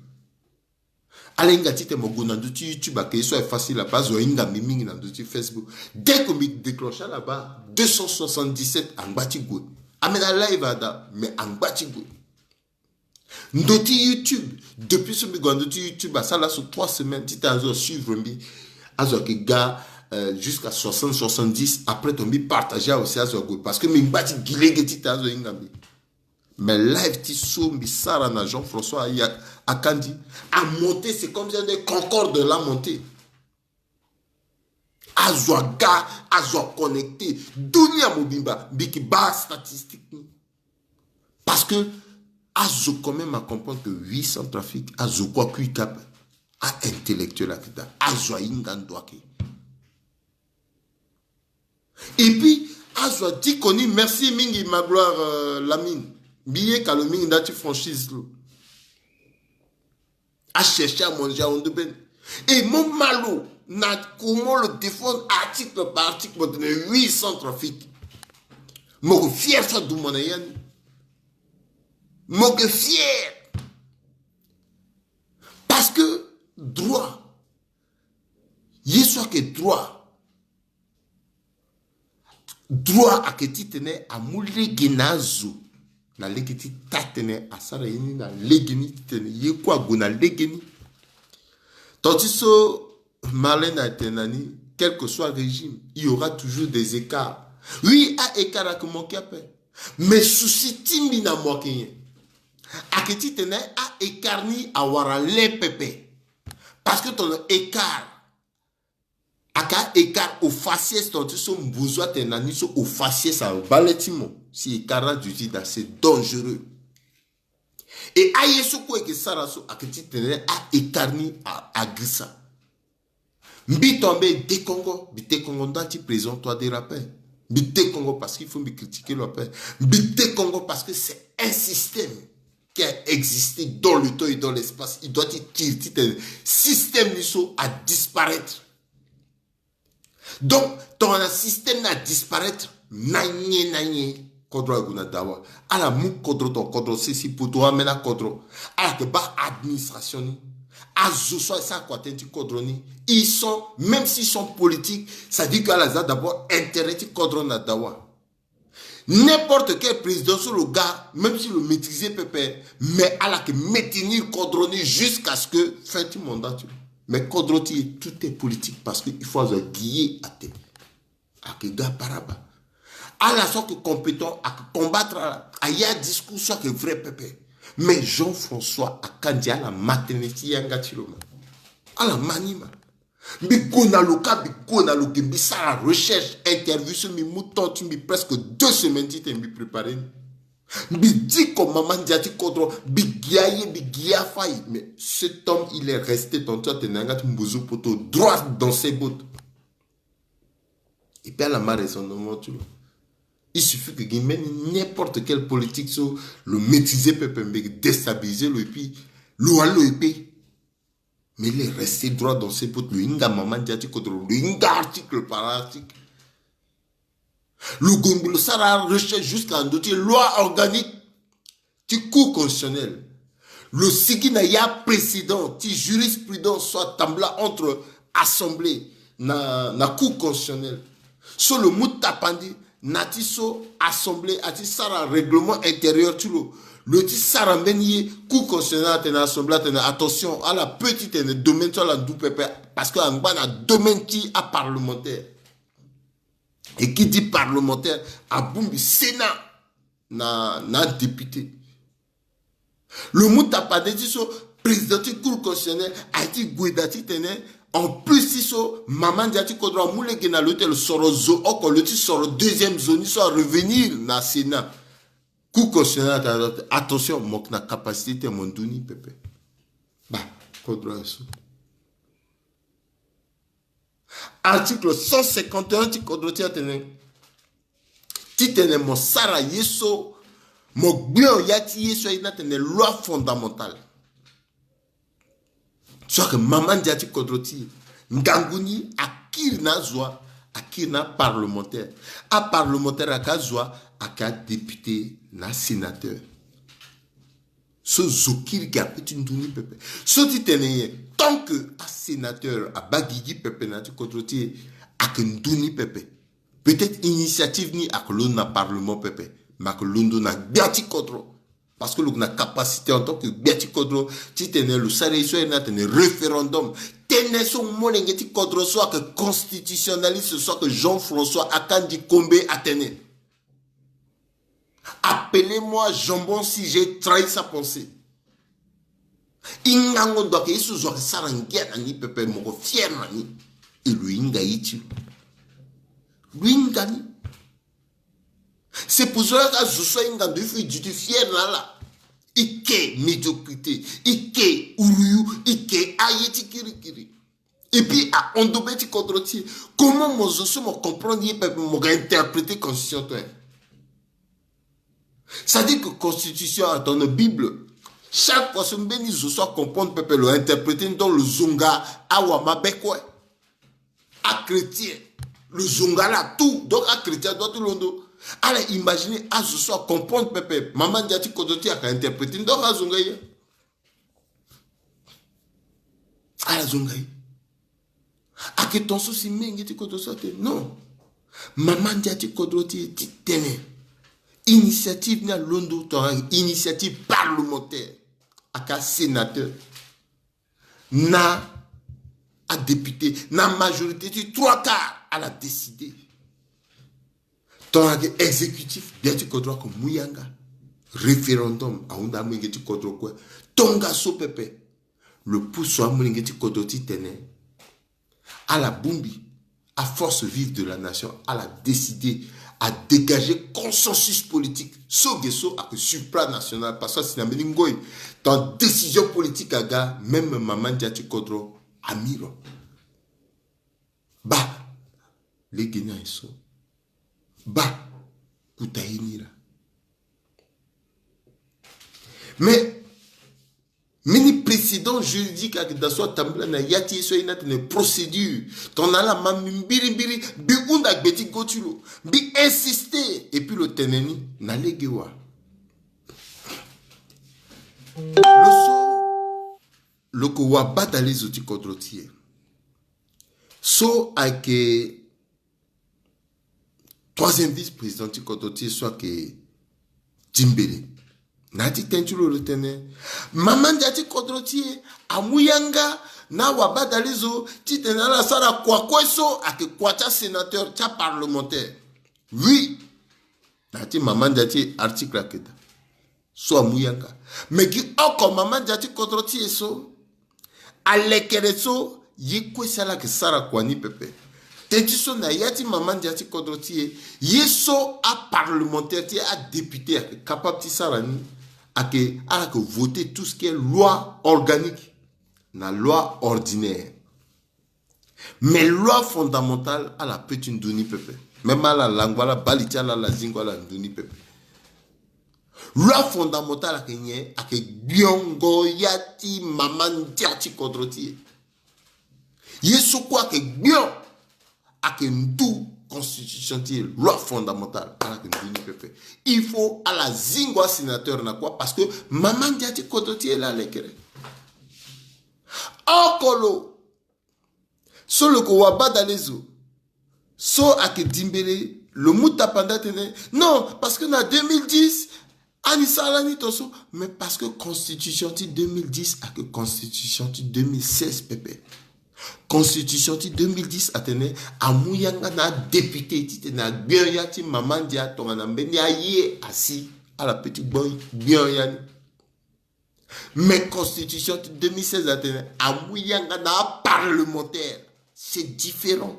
Ala hinga titene mo gue na ndö ti YouTube ayeke ye so aye facile ape. Azo ahinga mbi mingi na ndö ti Facebook. Dès que mbi déclenché ala baa, deux cent soixante-dix-sept angba ti gue. Amena live ada, mais angba ti gue. Ndö ti YouTube, depuis so mbi gue na ndö ti YouTube asara laso trois semaines titene azo asuivre mbi. Azo ayeke ga, euh, jusqu'à soixante, soixante-dix. Après ton mbi partagé aussi, azo ague parce que mbi ngba ti gi lege titene azo ahinga mbi. Mais live ti so mbi sara na Jean-François Aya-, Akandji amonté, c'est comme si ande Concorde l'a monté. Azo aga, azo aconnecté. Dunia mobimba mbi yeke baa statistique ni. Parce que azo quand même acomprendre que oui, Centrafrique azo kue akui kape. A-intellectuel ayeke daa. Azo ahinga ndo ayeke. Et puis azo adiko ni. Merci mingi Magloire, euh, Lamine. Mbi yeka lo mingi nda ti franchise lo. A chercher à manger ahon nde bene. Et mo ma lo na comment lo défendre article par article, mo tene oui, Centrafrique. Mo yeke fier so adumo na ya ni. Mo yeke fier. Parce que droit, ye so ayeke droit. Droit ayeke titene amu lege na azo na lege ti taa-tënë, asara ye ni na lege ni titene ye kue ague na lege ni. Ton ti so Marlène atene na ni, quel que soit régime, il y aura toujours des écarts. Oui, a-écart ayeke manqué ape. Mais souci ti mbi na mo ayeke nyen? Ayeke titene a-écart ni awara le pepe. Parce que ton écart aka écart au faciès, ton ti so mbuzu atene na ni so au faciès abaa le ti mo. Si écart ni aduti daa, c'est dangereux. Et aye so kue eke sara so ayeke titene a-écart ni a-, agirisa. Mbi ton mbi dekongo, mbi dekongo nda ti président toi de rappel. Mbi dekongo parce qu'il faut mbi critiquer lo ape. Mbi dekongo parce que c'est un système qui a existé dans le temps et dans l'espace. Il doit ti tire titene système ni so adisparaître. Donc tongana système ni adisparaître, na nyen na nyen kodro ague na dawa. Ala mu kodro, ton kodro sese poto amena kodro. Ala yeke baa administration ni. Azo so asara kua tënë ti kodro ni, ils sont, même s'ils sont politiques, ça dit que ala za d'abord intérêt ti kodro na dawa. N'importe quel président so lo ga, même si lo maîtriser pepe, mais ala yeke maintenir kodro ni jusqu'à ce que fin ti mandat ti lo. Mais kodro ti e tout est politique parce que il faut azo aguiller à terre. Ayeke ga paraba. Ala so ayeke compétent ayeke combattre ala, aya discours so ayeke vrai pepe. Mais Jean-François Akandji ala ma tënë ti yanga ti lo ma. Ala ma ni ma. Mbi gue na lo ka, mbi gue na lo ge, mbi sara recherche, interview so mbi mu temps ti mbi presque deux semaines titene mbi préparer ni. Mbi diko mama ndia ti kodro, mbi gi aye, mbi gi afai. Mais cet homme, il est resté ton ti atene na yanga ti mbuzu poto, droit dans ses bottes. Et puis ala ma raisonnement ti lo. Il suffit que gi mbeni n'importe quelle politique so lo maîtriser pepe, mbi déstabiliser lo et puis lo wali lo épée. Mais il est resté droit dans ses bottes. Lo hinga mama ndia ti kodro, lo hinga article par article. Lo gue ngbe lo sara recherche jusqu'à ndö ti loi organique ti Cour constitutionnelle. Lo sigi na ya précédent ti jurisprudence so atambula entre assemblée na, na Cour constitutionnelle. So lo mu tapandi na ti so assemblée ati sara règlement intérieur ti lo. Lo ti sara mbeni ye, Cour constitutionnelle atene, assemblée atene, attention, ala peut ti tene domaine so ala ndu pepe, parce que angba na domaine ti aparlementaire. Et qui dit parlementaire, abongbi Sénat na, na député. Lo mu tapande ti so président ti Cour constitutionnelle aye ti gue daa titene, en plus ti so mama ndia ti kodro amu lege na lo ti tene lo soro zo oko, lo ti soro deuxième zo ni so arevenir na Sénat. Cour constitutionnelle atene, attention, mo yeke na capacité ti tene mo ndu ni pepe. Bah, kodro aye so. Article cent cinquante et un ti kodro ti e atene, titene mo sara ye so, mo gbio ya ti ye so aye ni atene loi fondamentale. So ayeke mama ndia ti kodro ti e. Ngangu ni akiri na azo wa, akiri na aparlementaire. Aparlementaire ayeke azo wa, ayeke adéputé na asénateur. So zo kiri gi ape ti ndu ni pepe. So ti tene nyen? Tant que asénateur abaa gigi pepe na ya ti kodro ti e, ayeke ndu ni pepe. Peut-être initiative ni ayeke londo na parlement pepe, mais ayeke londo na gbia ti kodro. Parce que lo yeke na capacité en tant que gbia ti kodro ti tene lo sara ye so airi ni atene référendum. Tënë so molenge ti kodro so ayeke constitutionnaliste so ayeke Jean-François Akandji Kombe atene: Appelez-moi Jambon si j'ai trahi sa pensée. E ngango ndo ayeke ye so zo ayeke sara ngia na ni pepe, mo yeke fier na ni. E lo hinga ye ti lo. Lo hinga ni. C'est pour cela que azo so ahinga ndo il faut e duti fier na ala. E ke médiocrité, e ke uruyu, e ke aye ti kirikiri. Et puis ahon ndo be ti kodro ti e. Comment mo zo so mo comprendre ye pepe mo ga interpréter constitution ti e? C'est-à-dire que constitution, dans la Bible, chaque fois so mbeni zo so acomprendre pepe lo interpréter ni, donc lo zonga awamabe kue. Achrétien, lo zonga ala tout. Donc achrétien adoit ti londo. Ala imaginer azo so acomprendre pepe mama ndia ti kodro ti e ayeke interpréter ni, donc azonga ye. Ala zonga ye. Ayeke ton so si menge ti kodro so atene non. Mama ndia ti kodro ti e ti tene initiative ni alondo, ton ayeke initiative parlementaire. Ayeke asénateur na adéputé na majorité ti trois quarts, ala décider. Ton ayeke exécutif, gbia ti kodro ayeke mu yanga. Référendum ahunda amolenge ti kodro kue. Tongaso pepe lo pusu amolenge ti kodro ti tene ala bongbi aforce vive de la nation, ala décider, adégager consensus politique. So ge so ayeke supranational, parce que asi na mbeni ngoi, ton décision politique aga, même mama ndia ti kodro amiro. Baa, lege ni aye so. Baa, kuta ye ni laa. Mais mbeni précédent juridique ayeke daa so atambula na ya ti ye so aye ni atene procédure. Tongana ala ma mbi mbirimbiri, mbi hunda gbe ti go ti lo, mbi insister, et puis lo tene ni na lege wa. Lo so lo yeke wabadale zo ti kodro ti e, so ayeke troisième vice-président ti kodro ti e so ayeke Dimbele. Na ya ti tënë ti lo lo tene, mama ndia ti kodro ti e amu yanga na wabadale zo titene ala sara kua kue so ayeke kua ti asénateur, ti aparlementaire. Oui. Na ya ti mama ndia ti e article ayeke daa so amu yanga. Me gi oko mama ndia ti kodro ti e so alekere so ye kue si ala yeke sara kua ni pepe. Teti so na ya ti mama ndia ti kodro ti e, ye so aparlementaire ti e, adéputé ayeke capable ti sara ni, ayeke ala yeke voter tout ce qui est loi organique na loi ordinaire. Mais loi fondamentale, ala peut ti ndu ni pepe. Même ala lango, ala baa li ti ala, ala zingo, ala ndu ni pepe. Loi fondamentale ayeke nyen? Ayeke gbiongo ya ti mama ndia ti kodro ti e. Ye so kue ayeke gbion, ayeke ndu constitution ti e, loi fondamentale, ala yeke ndu ni pepe. Il faut ala zingo asénateur na kua, parce que mama ndia ti kodro ti e laa alekere. Oko lo so lo yeke wabadale zo so ayeke Dimbele, lo mu tapanda atene non, parce que na deux mille dix ani sara lani ton so. Mais parce que constitution ti deux mille dix ayeke constitution ti deux mille seize pepe. Constitution ti deux mille dix atene amu yanga na adéputé titene agbion ya ti mama ndia tongana mbeni aye asi, ala peut ti gbion ya ni. Mais constitution ti deux mille seize atene amu yanga na aparlementaire. C'est différent.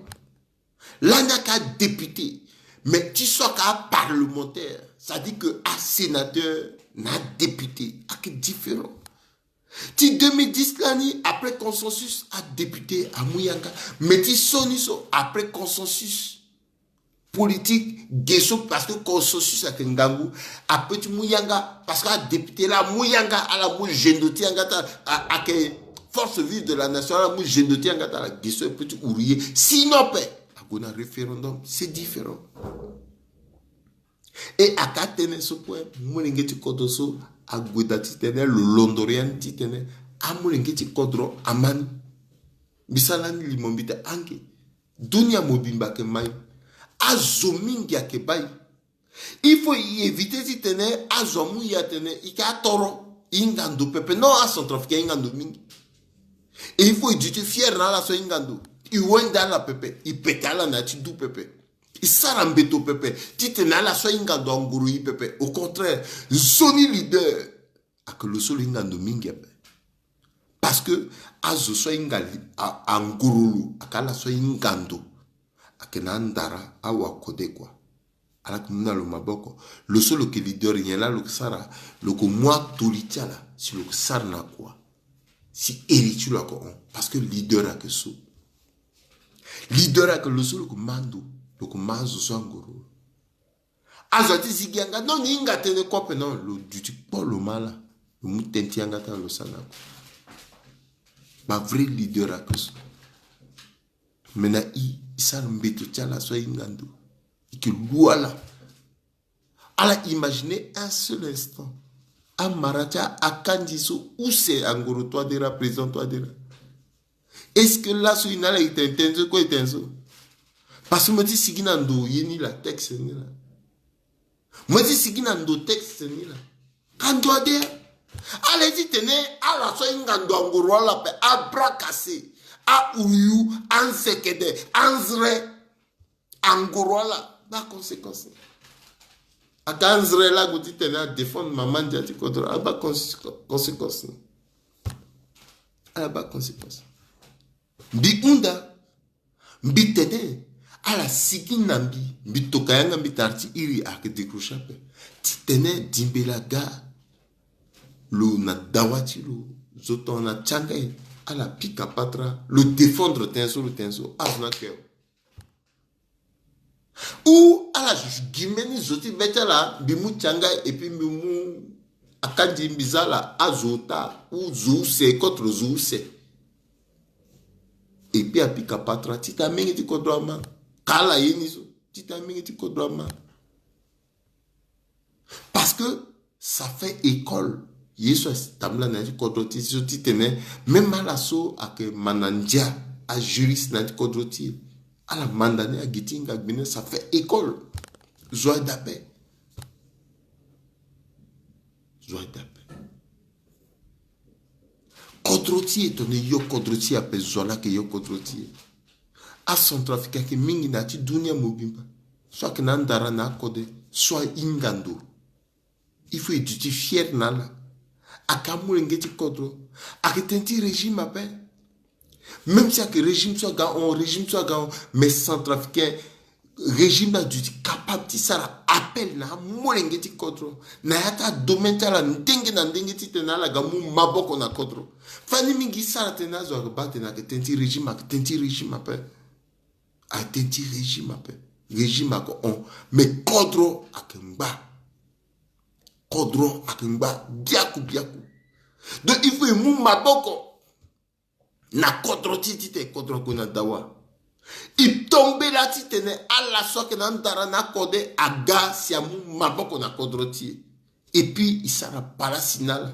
Lani ayeke adéputé, mais ti so ayeke aparlementaire, c'est-à-dire que asénateur na adéputé ayeke différent. Ti deux mille dix lani, après consensus, adéputé amu yanga. Mais ti so ni so, après consensus politique, ge so, parce que consensus ayeke ngangu, apeut ti mu yanga, parce que adéputé laa amu yanga, ala mu zendo ti yanga ti ala, ayeke force vive de la nation, ala mu zendo ti yanga ti ala, ge so e peut ti huru ye. Sinon pe, Ague na référendum, c'est différent. E aka tënë so kue, molenge ti kodro so ague daa titene lo londo ri ya ni titene amolenge ti kodro ama ni. Mbi sara ni limo mbi tene ange, dunia mobimba ayeke ma i. Azo mingi ayeke baa i. Il faut i éviter titene azo amu i atene i ke atoro. I hinga ndo pepe. Non, acentrafricain ahinga ndo mingi. Et il faut i duti fier na ala so ahinga ndo. I wende ala pepe, i pete ala na ya ti du pepe. I sara mbeto pepe titene ala so ahinga ndo angoro i pepe. Au contraire, nzoni leader ayeke lo so lo hinga ndo mingi ape. Parce que azo so ahinga li- a- angoro lo ayeke ala so ahinga ndo. Ayeke na andara awa kode kua. Ala yeke mu na lo maboko. Lo so lo yeke leader nyen laa lo yeke sara? Lo yeke mu atoli ti ala si lo yeke sara na kua. Si iri ti lo ayeke hon. Parce que leader ayeke so. Leader ayeke lo so lo yeke ma ndo, lo yeke ma azo so angoro lo. Azo ati zigi yanga, non, ni hinga tënë kue ape, non, lo duti kpo lo ma ala. Lo mu tënë ti yanga ti ala lo sara na kua. Ba vrai leader ayeke so. Me na i, i sara mbeto ti ala so ahinga ndo. I ke lu ala. Ala imaginer un seul instant amara ti akandi so use angoro Touadéra, président Touadéra. Est-ce que laso i na ala i tene tënë so kue i tene so? Parce que mo ti sigi na ndo ye ni la, texte ni la. Mo ti sigi na ndo texte ni la. Ka ndo ade. Ala ye ti tene ala so ahinga ndo angoro ala ape, abra kase, auyu, anzekede, anzre. Angoro ala, abaa conséquence ni. Aka anzre laa ague titene adéfendre mama ndia ti kodro, abaa conséquence ni. Ala baa conséquence. Mbi hunda, mbi tene ala sigi na mbi, mbi toka yanga mbi tara ti iri ayeke décrocher ape. Titene dimbela ga lo na dawa ti lo, zo tongana ti yanga e, ala pika patara lo défendre tënë so, lo tënë so, azo ni ayeke awe. Ou ala gi mbeni zo ti be ti ala, mbi mu ti yanga et puis mbi mu akandi mbi za ala azo ota, ou zo use, contre zo use. Et puis apika patara titene amenge ti kodro ama. Ka ala ye ni so, titene amenge ti kodro ama. Parce que ça fait école. Ye so atambula na ya ti kodro ti e so titene même ala so ayeke manda ndia, ajuriste na ya ti kodro ti e, ala manda ni agi ti hinga gbene, ça fait école. Zo aye daa ape. Zo aye daa ape. Kodro ti e, tongana e yo kodro ti e ape, zo laa ayeke yo kodro ti e. Acentrafricain ayeke mingi na ya ti dunia mobimba. So ayeke na andara na akode, so ahinga ndo. Il faut e duti fier na ala. Ayeke amolenge ti kodro. Ayeke tënë ti régime ape. Même si ayeke régime so aga hon, régime so aga hon, mais centrafricain, régime ni aduti capable ti sara appel na amolenge ti kodro na ya ti adomaine ti ala ndenge na ndenge titene ala ga mu maboko na kodro. Fani mingi e sara tënë, azo ayeke baa atene ayeke tënë ti régime, ayeke tënë ti régime ape. Ayeke tënë ti régime ape. Régime ayeke hon, mais kodro ayeke ngba. Kodro ayeke ngba biaku biaku. Donc il faut e mu maboko na kodro ti e titene kodro ague na dawa. E tombela titene ala so ayeke na andara na akode aga si amu maboko na kodro ti e. Et puis e sara palasi na ala.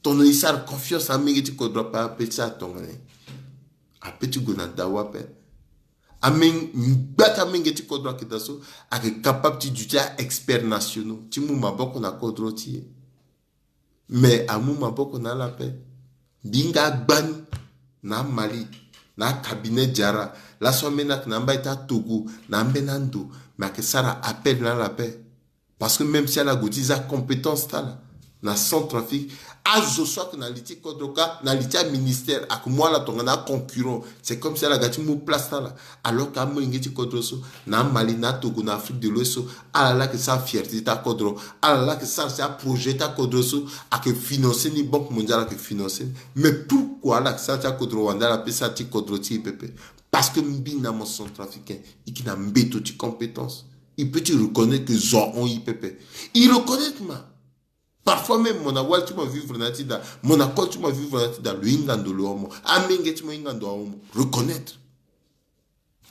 Tongana e sara confiance na amenge ti kodro ape, ape ti sara tongana nyen? Ape ti gue na dawa ape. Amenge, ngba ti amenge ti kodro ayeke daa so, ayeke capable ti duti a-expert nationaux ti mu maboko na kodro ti e. Mais amu maboko na ala ape. Mbi hinga agbani na Mali, na cabinet Diarra, laso ambeni ayeke na amba ti atogo na ambeni ando, mais ayeke sara appel na ala ape. Parce que même si ala gue ti za compétence ti ala na Centrafrique, azo so ayeke na li ti kodro kâ, na li ti aministère, ayeke mu ala tongana aconcurrent. C'est comme si ala ga ti mu place ti ala. Alors que amolenge ti kodro so na Mali, na Togo, na Afrique de l'Ouest so, ala laa ayeke sara fierté ti akodro. Ala laa ayeke sara si aprojet ti akodro so ayeke financer ni, Banque Mondiale ayeke financer ni. Mais pourquoi ala yeke sara ti akodro wande ala peut sara ti kodro ti e pepe? Parce que mbi na mo centrafricain, e yeke na mbeto ti compétence. E peut ti reconnaître que zo ahon e pepe. E reconnaître ma. Parfois même mo na wali ti mo avivre na ya ti da, mo na koli ti mo avivre na ya ti da, lo hinga ndo lo amu. Amenge ti mo hinga ndo amu. Reconnaître.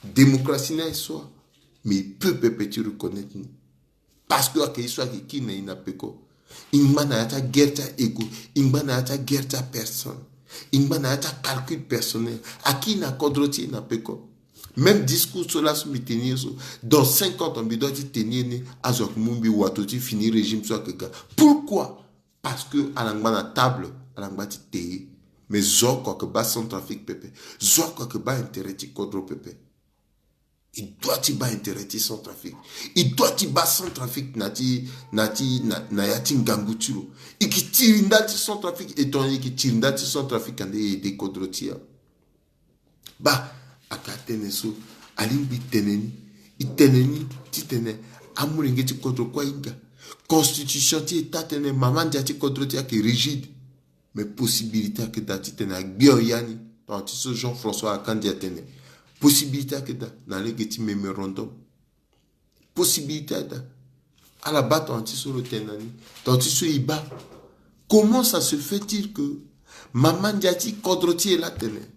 Démocratie ni aye so. Mais e peut pepe ti reconnaître ni. Parce que ayeke ye so ayeke kiri na e na peko. E ngba na ya ti aguerre ti a-ego. E ngba na ya ti aguerre ti apersonne. E ngba na ya ti acalcul personnel. Akiri na kodro ti e na peko. Même discours so laso mbi tenir so, dans cinquante ans mbi doit ti tenir ni. Azo ayeke mu mbi wato ti fini régime so ayeke ga. Pourquoi? Parce que ala ngba na table, ala ngba ti te ye. Mais zo oko ayeke baa Centrafrique pepe. Zo oko ayeke baa intérêt ti kodro pepe. E doit ti baa intérêt ti Centrafrique. E doit ti baa Centrafrique na ti, na ti, na, na ya ti ngangu ti lo. E yeke tiri ndali ti Centrafrique, e tongana e yeke tiri ndali ti Centrafrique ande e aidé kodro ti e. Baa, ayeke atënë so alingbi e tene ni. E tene ni titene amolenge ti kodro kue ahinga. Constitution ti État atene mama ndia ti kodro ti e ayeke rigide. Mais possibilité ayeke daa titene agbi o ya ni. Tongana ti so Jean-François Akandji atene, possibilité ayeke daa na lege ti mémorandum. Possibilité ayeke daa. Ala baa tongana ti so lo tene na ni. Tongana ti so e baa. Comment ça se fait-il que mama ndia ti kodro ti e laa atene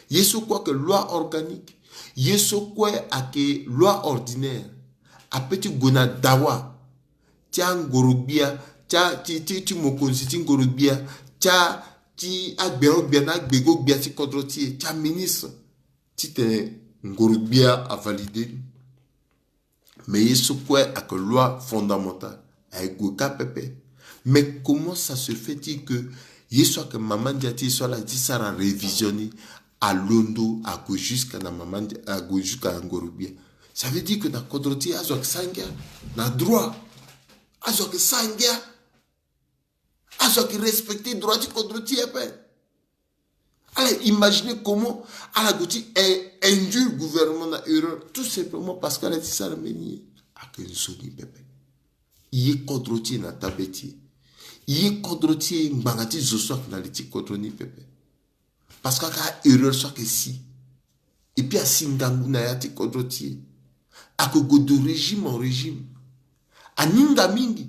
ye so kue ayeke loi organique, ye so kue ayeke loi ordinaire, ape ti gue na dawa ti angoro-gbia, ti a, ti, ti, ti mokonzi ti ngoro-gbia, ti a, ti agbero-gbia na agbego-gbia ti kodro ti e, ti aministre, titene ngoro-gbia avalidé ni. Mais ye so kue ayeke loi fondamentale, aye gue kâ pepe. Mais comment ça se fait-il que ye so ayeke mama ndia ti e so ala ye ti sara révision ni, alondo ague jusqu'à na mama ndia, ague jusqu'à na ngoro-gbia? Ça veut dire que na kodro ti e azo ayeke sara ngia na droit. Azo ayeke sara ngia. Azo ayeke respecter droit ti kodro ti e ape. Ala imaginer comment ala gue ti in-, induire gouvernement na erreur, tout simplement parce que ala ye ti sara mbeni ye. Ayeke nzoni pepe. E ye kodro ti e na tabe ti e. E ye kodro ti e ngbanga ti zo so ayeke na li ti kodro ni pepe. Parce que ayeke a-erreur so ayeke si. Et puis asi ngangu na ya ti kodro ti e. Ayeke gue de régime en régime. Aninga mingi.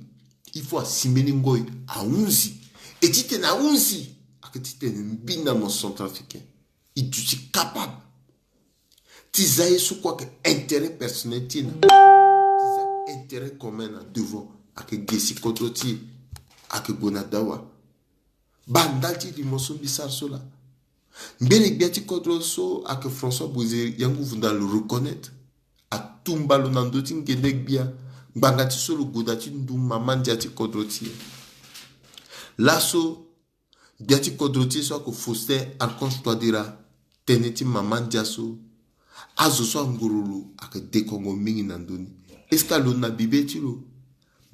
Il faut asi mbeni ngoi, ahunzi. E titene ahunzi, ayeke titene mbi na mo centrafricain, e duti capable ti za ye so kue ayeke intérêt personnel ti e na, ti za intérêt commun na devant. Ayeke ge si kodro ti e. Ayeke gue na dawa. Baa ndali ti limo so mbi sara so laa. Mbeni gbia ti kodro so ayeke François Bozé Yangu Vunda lo reconnaître. Atumba lo na ndö ti ngende gbia. Ngbanga ti so lo goda ti ndu mama ndia ti kodro ti e. Laso gbia ti kodro ti e so ayeke Faustin Archange Touadéra, tënë ti mama ndia so. Azo so angoro lo ayeke dekongo mingi na ndö ni. Est-ce que alondo na bibe ti lo?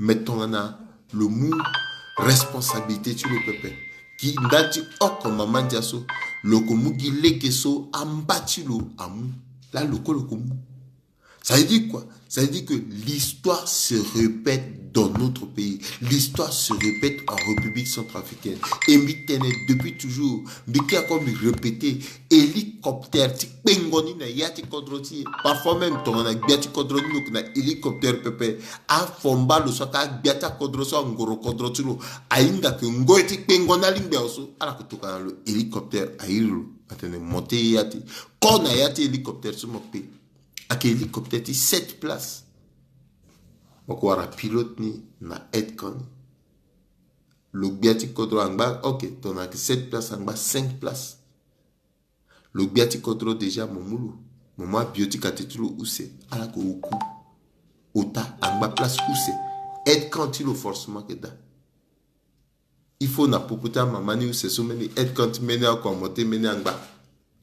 Mais tongana lo mu responsabilité ti lo pepe, gi ndali ti oko mama ndia so, lo yeke mu gi lege so amba ti lo amu. Laa lo kue lo yeke mu. Ça veut dire quoi? Ça veut dire que l'histoire se répète dans notre pays. L'histoire se répète en République centrafricaine. Et mbi tene depuis toujours, mbi kiri ako mbi répéter, hélicoptère ti kpengo ni na ya ti kodro ti e. Parfois même tongana gbia ti kodro ni lo yeke na hélicoptère pepe, afomba lo so aka gbia ti akodro so angoro kodro ti lo, ahinga ke ngoi ti kpengo ni alingbi awe so, ala yeke tokua na lo hélicoptère airi lo. Atene monter ya ti, ko na ya ti hélicoptère so mo kpe. Ayeke hélicoptère ti sept places. Mo yeke wara pilote ni na aide-camp ni. Lo gbia ti kodro angba, ok, tongana ayeke sept places angba cinq places. Lo gbia ti kodro déjà mo mu lo, mo mu abio ti kate ti lo use, ala yeke oku. Ota angba place use. Aide-camp ti lo forcément ayeke daa. Il faut na popo ti amama ni use so mbeni aide-camp ti mbeni oko amonter mbeni angba.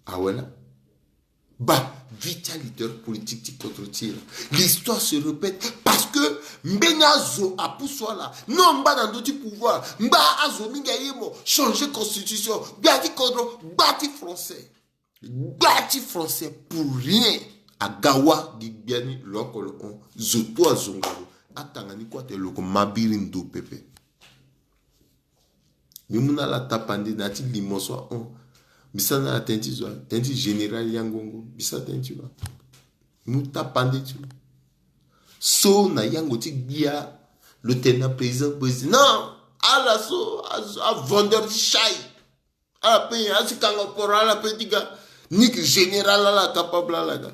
Awe laa. Baa, vie ti aleader politique ti kodro ti e laa. L'histoire se répète parce que mbeni azo apusu ala. Non, ngba na ndö ti pouvoir. Ngba azo mingi aye mo. Changer constitution. Gbia ti kodro. Gba ti français. Gba ti français pour rien. Aga wa gi gbia ni lo oko lo hon. Zo tu azonga lo. Atanga ni kue atene lo yeke ma biri ndo pepe. Mbi mu na ala tapande na ya ti limo so ahon. Mbi sara na ala tënë ti zo, tënë ti général Yangongo. Mbi sara tënë ti lo. Mbi mu tapande ti lo. So na yango ti gbia, lo tene na président, président. Non! Ala so a vendeur ti chai. Ala pe asi kanga poro, ala pe ti ga. Ni ke général ala capable ala ga.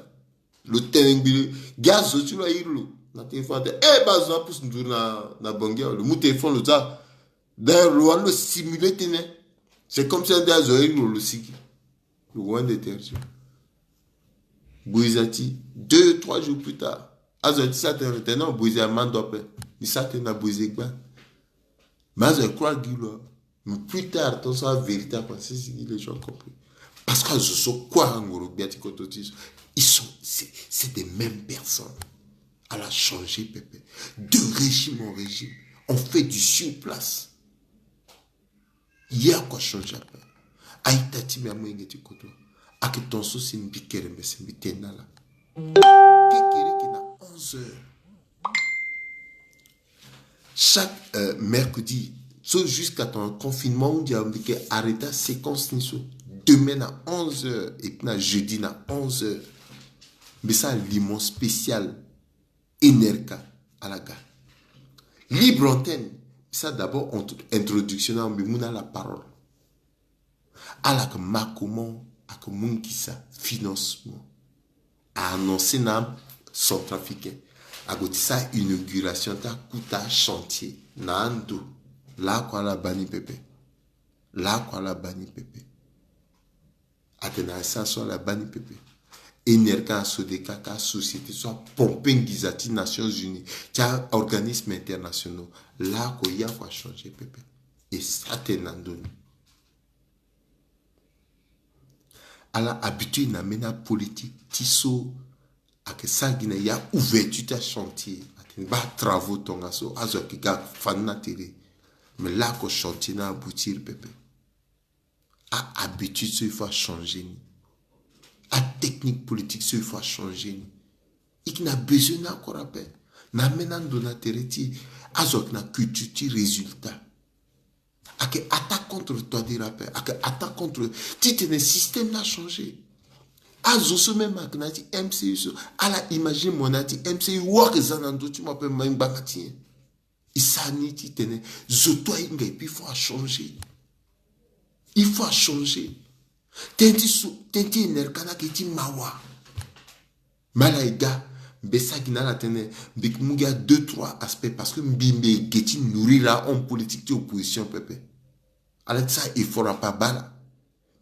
Lo tene ngbi gi azo ti lo airi lo na téléphone ate. E baa azo apusu nduru na na Bangui awe, lo mu téléphone lo za. D'ailleurs lo wani lo simuler tënë. C'est comme si ande azo airi lo, lo sigi. Lo wande tertio. Boiza ti deux trois jours plus tard, azo ti sa tënë tene non, boiza amando ape. Ni sa tënë na boiza egba. Mais azo croire gi lo. Mais plus tard tant so avérité apense si les gens compris. Parce que azo so croire ngoro gbia ti koto ti so, ils sont c'est c'est des mêmes personnes. Ala changé pepe. De régime en régime, on fait du sur place. Ye ako changé ape. Aita ti mbi amolenge ti koto. Ake ton so si mbi kerembe si mbi tene na ala. Kekereke na onze heures. Chaque euh, mercredi, so jusqu'à ton confinement ou dia mbi ke arrêter séquence ni so. Demain na onze heures et puis na jeudi na onze heures. Mbi sa limon spécial. Enerka ala ga. Libre antenne. Mbi sa d'abord introduction na mbi mu na ala parole. Ala ke makomo ake mu ngisa financement. A annoncé na Centrafricain. Ague ti sa inauguration ti akuta chantier na ando. Laa ko ala baa ni pepe. Laa ko ala baa ni pepe. Atene na sa so ala baa ni pepe. Enerka na Sodeka ka société so apompe ngiza ti Nations Unies, ti aorganisme internationaux. Laa ko ya ko achangé pepe. E sa tene na ndoni. Ala habitué na mbeni apolitique ti so ake sara gi na ya ouverture ti achantier. Atene baa travaux tongaso azo ake ga fani na tere. Mais laa ko chantier na aboutir pepe. Ahabitude so il faut achangé ni. Atechnique politique so il faut achangé ni. E ke na besoin ni encore ape. Na mbeni ando na tere ti e azo ake na culture ti résultat. Ake attaque contre toi de rappel, ake attaque contre titene système ni achangé. Azo so même ake na ya ti M C U so, ala imagine mo na ya ti M C U, wa ake za na ndö ti mo ape, mo ngbanga ti nyen? E sara ni titene zo to ahinga, et puis il faut achangé. Il faut achangé. Tënë ti so, tënë ti Enerka ni ake ti mawa. Mais ala e ga, mbi sa gi na ala tënë, mbi ke mu gi a deux trois aspects parce que mbi mbi e ge ti nourrir ahomme politique ti opposition pepe. Ala ti sa effort ape abaa ala.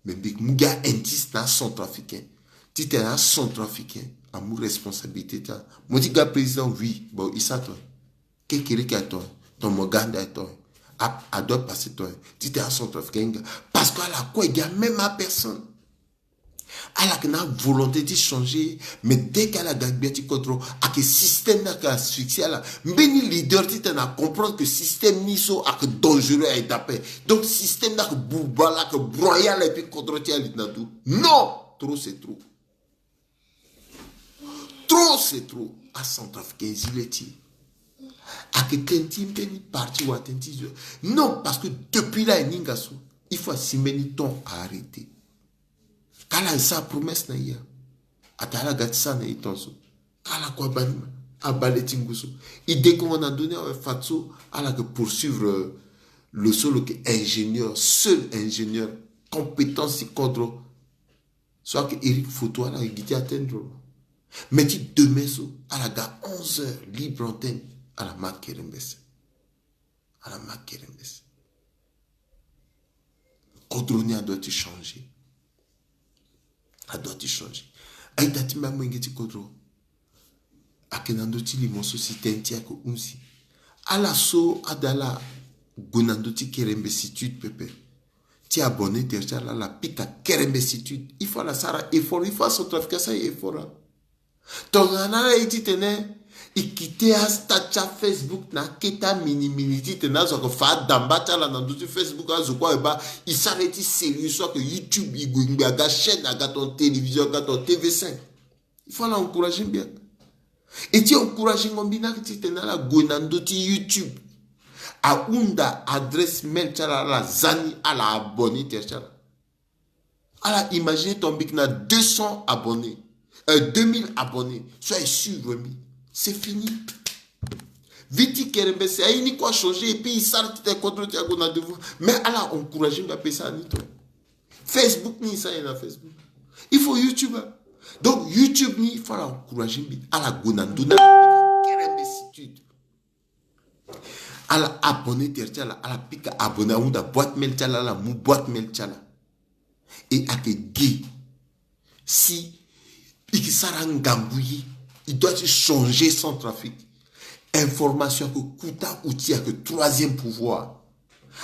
Mais mbi ke mu gi a-indice na acentrafricain titene acentrafricain amu responsabilité ti ala. Mo ti ga président, oui, bon, e sa tongana kekereke atonga, ton Moganda atonga, a, a doit passer tonga, titene acentrafricain ahinga. Parce que ala kue gi a même apersonne. Ala yeke na avolonté ti changer, mais dès que ala ga gbia ti kodro, ayeke système ni ayeke asphyxier ala. Mbeni leader titene acomprendre que système ni so ayeke dangereux, aye dape. Donc système ni ayeke buba ala, ayeke broyer ala, et puis kodro ti ala li na duru. Non, trop c'est trop. Trop c'est trop. Acentrafricain zi le ti e. Ayeke tënë ti mbeni parti wala tënë ti zo. Non, parce que depuis là e hinga so, il faut asi mbeni temps a arrêter. Ka ala sara promesse na e ya, atene ala ga ti sara na e temps so, ka ala kue abaa ni ma, abaa le ti ngu so. E dekongo na ndö ni awe, fadeso ala yeke poursuivre, euh, lo so lo yeke ingénieur, seul ingénieur, compétence ti kodro. So ayeke Eric Foto, ala gi ti atteindre lo. Mais ti demain so, ala ga onze heures, libre antenne, ala ma kerembes. Ala ma kerembes. Kodro ni adoit ti changer. Adoit ti changer. A-ita ti mbi amolenge ti kodro, ayeke na ndö ti limo so si tënë ti e ayeke hunzi. Ala so ade ala gue na ndö ti kerembesitude pepe, ti abonné tere ti ala, ala pika kerembesitude. Il faut ala sara effort, il faut acentrafricain asara effort, hein. Tongana ala ye titene e quitté astatut ti aFacebook na akete minimini titene azo ayeke fa adamba ti ala na ndö ti Facebook, azo kue aye baa. E sara ye ti sérieux so ayeke YouTube, e gue ngbi aga chaîne, aga ton télévision, aga ton T V cinq. Il faut ala encourager mbi. E ti encouragengo mbi ni ayeke titene ala gue na ndö ti YouTube, ahunda adresse mail ti ala, ala za ni, ala abonné tere ti ala. Ala imaginer ton mbi yeke na deux cents abonnés, euh, deux mille abonnés so aye suivre mbi. C'est fini. Vie ti kerembesi aye ni kue achanger, et puis e sara titene kodro ti e ague na devant. Mais ala encourager mbi ape e sara ni to. Facebook ni e sara ye na Facebook. Il faut YouTube, hein. Donc YouTube ni il faut ala encourager mbi ala gue na ndö ni ala pika kerembesitude. Ala abonner tere ti ala, ala pika abonner, ahunda boîte mail ti ala, ala mu boîte mail ti ala. Et ayeke gi si e ke sara ngangu ye, e doit ti changer Centrafrique. Information ayeke kota outil, ayeke troisième pouvoir.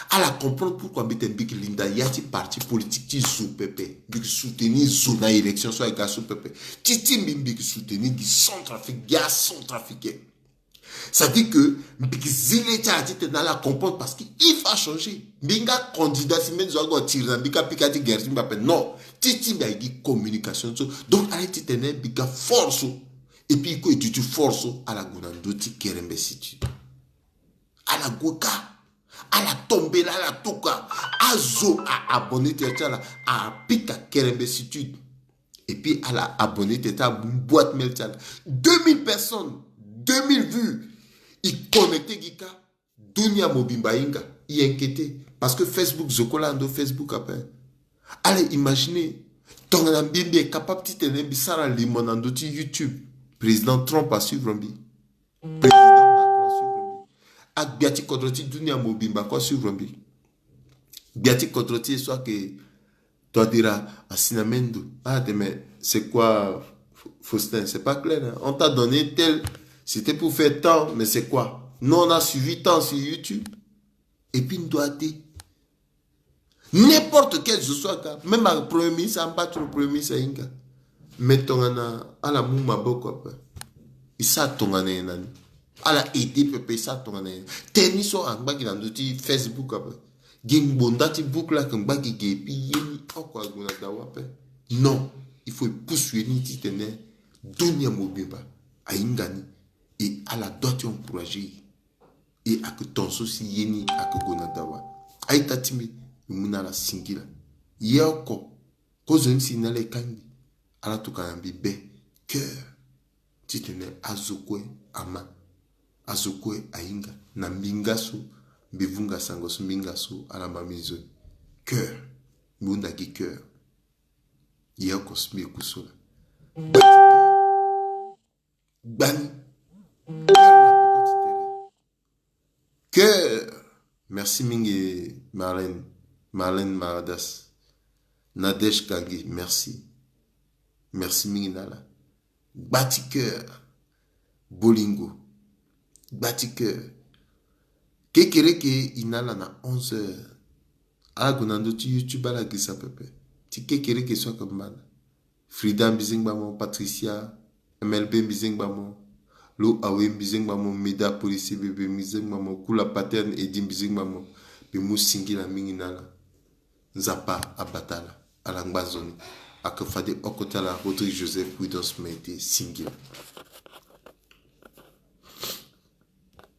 Ala comprendre pourquoi mbi tene mbi ke linda ya ti parti politique ti zo pepe, mbi ke soutenir zo na élection so aye ga so pepe. Ti ti mbi, mbi ke soutenir gi Centrafrique, gi aCentrafricain. C'est-à-dire que mbi ke zi le ti ala titene ala comprendre parce que il faut achanger. Mbi nga candidat si mbeni zo ague atiri na mbi ka pika ti gere ti mbi ape. Non, ti ti mbi aye gi communication so. Donc ala ye titene mbi ga force so. Et puis e kue e duti force so ala gue na ndö ti kerembesitude. Ala gue ka, ala tombela, ala toka. Azo a abonner tere ti ala, apika kerembesitude. Et puis ala abonner tere ti ala, boîte mail ti ala. Deux mille personnes, deux mille vues. E connecter gi ka. Dunia mobimba ahinga. E inquiéter. Parce que Facebook zo kue laa na ndö Facebook ape. Ala imaginer. Tongana mbi, mbi est capable titene mbi sara limo na ndö ti YouTube. Président Trump asuivre mbi. Président Macron asuivre mbi. Agbia ti kodro ti dunia mobimba kue asuivre mbi. Gbia ti kodro ti e so ayeke Touadéra asi na mendo. Ah, mais c'est quoi, F-, Faustin? C'est pas clair, hein. On t'a donné tel, c'était pour faire tant, mais c'est quoi? Nous, on a suivi tant sur YouTube. Et puis, on doit dire, n'importe quel zo so aga, même a premier ministre, amba ti lo premier ministre ahinga. Mais tongana ala mu maboko ape. E sara tongana nyen na ni? Ala aider pepe, e sara tongana nyen? Tënë ni so angba gi na ndö ti Facebook ape. Gi ngbonda ti boucle ayeke ngba gi ge, et puis ye ni oko ague na dawa ape. Non, il faut e pusu ye ni titene dunia mobimba ahinga ni. Et ala doit ti encourager ye. E ayeke ton so si ye ni ayeke gue na dawa. A-ita ti mbi, mbi mu na ala singila. Ye oko, kozoni si na ala e kangbi, ala tokua na mbi be, cœur, titene azo kue ama, azo kue ahinga. Na mbi nga so, mbi vunga sango so, mbi nga so ala ma mbi nzoni. Cœur, mbi hunda gi cœur. Ye oko so mbi ye ku so laa. Gbani. Cœur na peko ti tere. Cœur. Merci mingi Marlène. Marlène Maradas. Nadège Kangi, merci. Merci mingi na ala. Gba ti cœur. Bolingo. Gba ti cœur. Kekereke e na ala na onze heures. Ala gue na ndö ti YouTube ala girisa pepe. Ti kekereke so ayeke mbana. Frida Mbizingba mo, Patricia, M L B Mbizingba mo, Lo Awe Mbizingba mo, Mida Policier Bebe Mbizingba mo, Kula Paterne Edi Mbizingba mo, mbi mu singila mingi na ala. Nzapa abata ala, ala ngba nzoni. Ayeke fade oko ti ala Rodrigue Joseph Prudence Maite, singila.